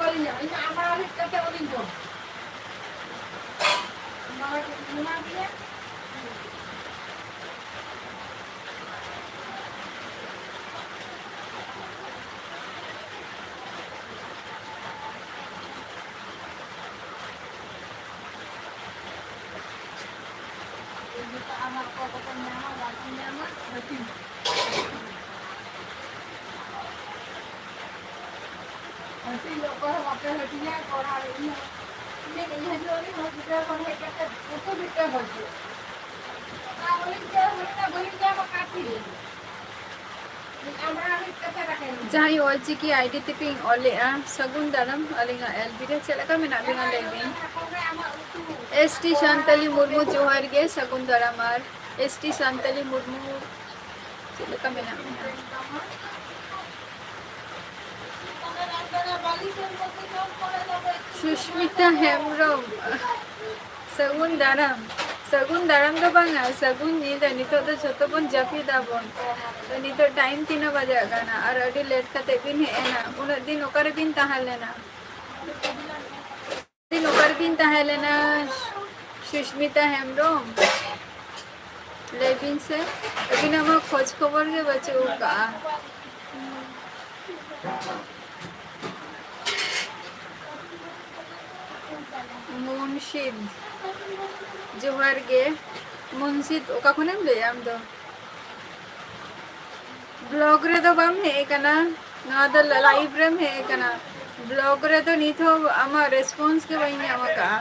ᱵᱟᱹᱞᱤᱧ ᱧᱟᱢᱟ, ᱤᱧ ᱟᱢᱲᱟ ᱨᱤᱫ ᱠᱟᱛᱮ ᱵᱟᱹᱞᱤᱧ ᱡᱚᱢᱟ᱾ ᱟᱢᱲᱟ ᱨᱤᱫ ᱮᱢᱟ ᱫᱤᱧᱟ᱾ ᱡᱚᱛᱚ ᱟᱢᱟᱜ ᱠᱚ ᱵᱟᱠᱚ ᱧᱟᱢᱟ, ᱵᱟᱠᱚ ᱧᱟᱢᱟ, ᱦᱟᱹᱴᱤᱧ᱾ ᱦᱟᱹᱴᱤᱧ ᱫᱚ ᱚᱠᱚᱭ ᱦᱚᱸ ᱵᱟᱯᱮ ᱦᱟᱹᱴᱤᱧᱟ, ᱠᱚᱲᱟ ᱨᱮ ᱤᱧ ᱦᱚᱸ᱾ ᱤᱧ ᱦᱤᱡᱩᱜ ᱟᱹᱞᱤᱧ ᱦᱚᱥᱯᱤᱴᱟᱞ ᱠᱷᱚᱱ ᱦᱮᱡ ᱠᱟᱛᱮ ᱩᱛᱩ ᱢᱤᱫᱴᱟᱝ ᱵᱟᱹᱪᱩᱜ᱾ ᱟᱨ ᱵᱟᱹᱞᱤᱧ ᱪᱟᱞᱟᱣ ᱫᱟᱲᱮᱭᱟᱜᱼᱟ, ᱵᱟᱹᱞᱤᱧ ᱧᱟᱢ ᱟᱠᱟᱫ ᱛᱤᱧᱟᱹ᱾ ᱡᱟᱦᱟᱸᱭ ᱚᱞᱪᱤᱠᱤ ᱟᱭᱰᱤ ᱛᱮᱯᱮ ᱚᱞᱮᱜᱼᱟ, ᱥᱟᱹᱜᱩᱱ ᱫᱟᱨᱟᱢ᱾ ᱟᱹᱞᱤᱧᱟᱜ ᱮᱞᱵᱤ ᱨᱮ ᱪᱮᱫ ᱞᱮᱠᱟ ᱢᱮᱱᱟᱜ ᱵᱤᱱᱟ ᱞᱟᱹᱭ ᱵᱤᱱ? ᱮᱥ ᱴᱤ ᱥᱟᱱᱛᱟᱞᱤ ᱢᱩᱨᱢᱩ, ᱡᱚᱦᱟᱨ ᱜᱮ, ᱥᱟᱹᱜᱩᱱ ᱫᱟᱨᱟᱢ᱾ ᱟᱨ ᱮᱥ ᱴᱤ ᱥᱟᱱᱛᱟᱞᱤ ᱢᱩᱨᱢᱩ, ᱪᱮᱫ ᱞᱮᱠᱟ ᱢᱮᱱᱟᱜ ᱵᱤᱱᱟ? ᱥᱩᱥᱢᱤᱛᱟ ᱦᱮᱢᱵᱨᱚᱢ, ᱥᱟᱹᱜᱩᱱ ᱫᱟᱨᱟᱢ᱾ ᱥᱟᱹᱜᱩᱱ ᱫᱟᱨᱟᱢ ᱫᱚ ᱵᱟᱝᱟ, ᱥᱟᱹᱜᱩᱱ ᱧᱤᱫᱟᱹ᱾ ᱱᱤᱛᱚᱜ ᱫᱚ ᱡᱷᱚᱛᱚ ᱵᱚᱱ ᱡᱟᱹᱯᱤᱫ ᱟᱵᱚᱱ᱾ ᱛᱚ ᱱᱤᱛᱚᱜ ᱴᱟᱭᱤᱢ ᱛᱤᱱᱟᱹᱜ ᱵᱟᱡᱟᱜ ᱠᱟᱱᱟ? ᱟᱨ ᱟᱹᱰᱤ ᱞᱮᱴ ᱠᱟᱛᱮ ᱵᱤᱱ ᱦᱮᱡ ᱮᱱᱟ᱾ ᱩᱱᱟᱹᱜ ᱫᱤᱱ ᱚᱠᱟ ᱨᱮᱵᱤᱱ ᱛᱟᱦᱮᱸ ᱞᱮᱱᱟ? ᱩᱱᱟᱹᱜ ᱫᱤᱱ ᱚᱠᱟ ᱨᱮᱵᱤᱱ ᱛᱟᱦᱮᱸ ᱞᱮᱱᱟ? ᱥᱩᱥᱢᱤᱛᱟ ᱦᱮᱢᱵᱨᱚᱢ, ᱞᱟᱹᱭ ᱵᱤᱱ ᱥᱮ, ᱟᱹᱵᱤᱱᱟᱜ ᱢᱟ ᱠᱷᱚᱡᱽ ᱠᱷᱚᱵᱚᱨ ᱜᱮ ᱵᱟᱹᱪᱩᱜ ᱟᱠᱟᱜᱼᱟ᱾ ᱢᱩᱱᱥᱤᱫ, ᱡᱚᱦᱟᱨ ᱜᱮ᱾ ᱢᱩᱱᱥᱤᱫ, ᱚᱠᱟ ᱠᱷᱚᱱᱮᱢ ᱞᱟᱹᱭᱮᱜᱼᱟ ᱟᱢ ᱫᱚ? ᱵᱞᱚᱜ ᱨᱮᱫᱚ ᱵᱟᱢ ᱦᱮᱡ ᱟᱠᱟᱱᱟ, ᱱᱚᱣᱟ ᱫᱚ ᱞᱟᱭᱤᱵᱷ ᱨᱮᱢ ᱦᱮᱡ ᱟᱠᱟᱱᱟ᱾ ᱵᱞᱚᱜ ᱨᱮᱫᱚ ᱱᱤᱛ ᱦᱚᱸ ᱟᱢᱟᱜ ᱨᱮᱥᱯᱚᱱᱥ ᱜᱮ ᱵᱟᱹᱧ ᱧᱟᱢ ᱟᱠᱟᱜᱼᱟ᱾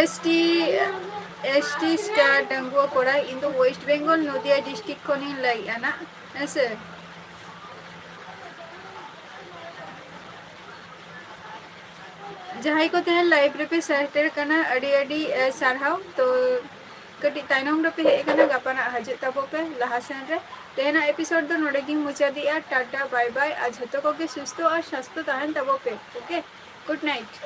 S T, S T star ᱰᱟᱺᱜᱩᱣᱟᱹ ᱠᱚᱲᱟ, ᱤᱧ ᱫᱚ ᱳᱭᱮᱥᱴ ᱵᱮᱝᱜᱚᱞ ᱱᱚᱫᱤᱭᱟ ᱰᱤᱥᱴᱨᱤᱠᱴ ᱠᱷᱚᱱᱤᱧ ᱞᱟᱹᱭᱮᱜᱼᱟ ᱱᱟᱜ, ᱦᱮᱸ ᱥᱮ᱾ ᱡᱟᱦᱟᱸᱭ ᱠᱚ ᱛᱮᱦᱮᱧ live ᱨᱮᱯᱮ ᱥᱮᱴᱮᱨ ᱠᱟᱱᱟ, ᱟᱹᱰᱤ ᱟᱹᱰᱤ ᱥᱟᱨᱦᱟᱣ᱾ ᱛᱚ ᱠᱟᱹᱴᱤᱡ ᱛᱟᱭᱱᱚᱢ ᱨᱮᱯᱮ ᱦᱮᱡ ᱟᱠᱟᱱᱟ, ᱜᱟᱯᱟᱱᱟᱜ ᱦᱤᱡᱩᱜ ᱛᱟᱵᱚ ᱯᱮ ᱞᱟᱦᱟ ᱥᱮᱱ ᱨᱮ᱾ ᱛᱮᱦᱮᱧᱟᱜ episode ᱫᱚ ᱱᱚᱰᱮ ᱜᱤᱧ ᱢᱩᱪᱟᱹᱫᱮᱜᱼᱟ᱾ ᱴᱟᱴᱟ, bye bye, ᱟᱨ ᱡᱷᱚᱛᱚ ᱠᱚᱜᱮ ᱥᱩᱥᱛᱷᱚ ᱟᱨ ᱥᱟᱥᱛᱷᱚ ᱛᱟᱦᱮᱱ ᱛᱟᱵᱚ ᱯᱮ᱾ Okay, good night.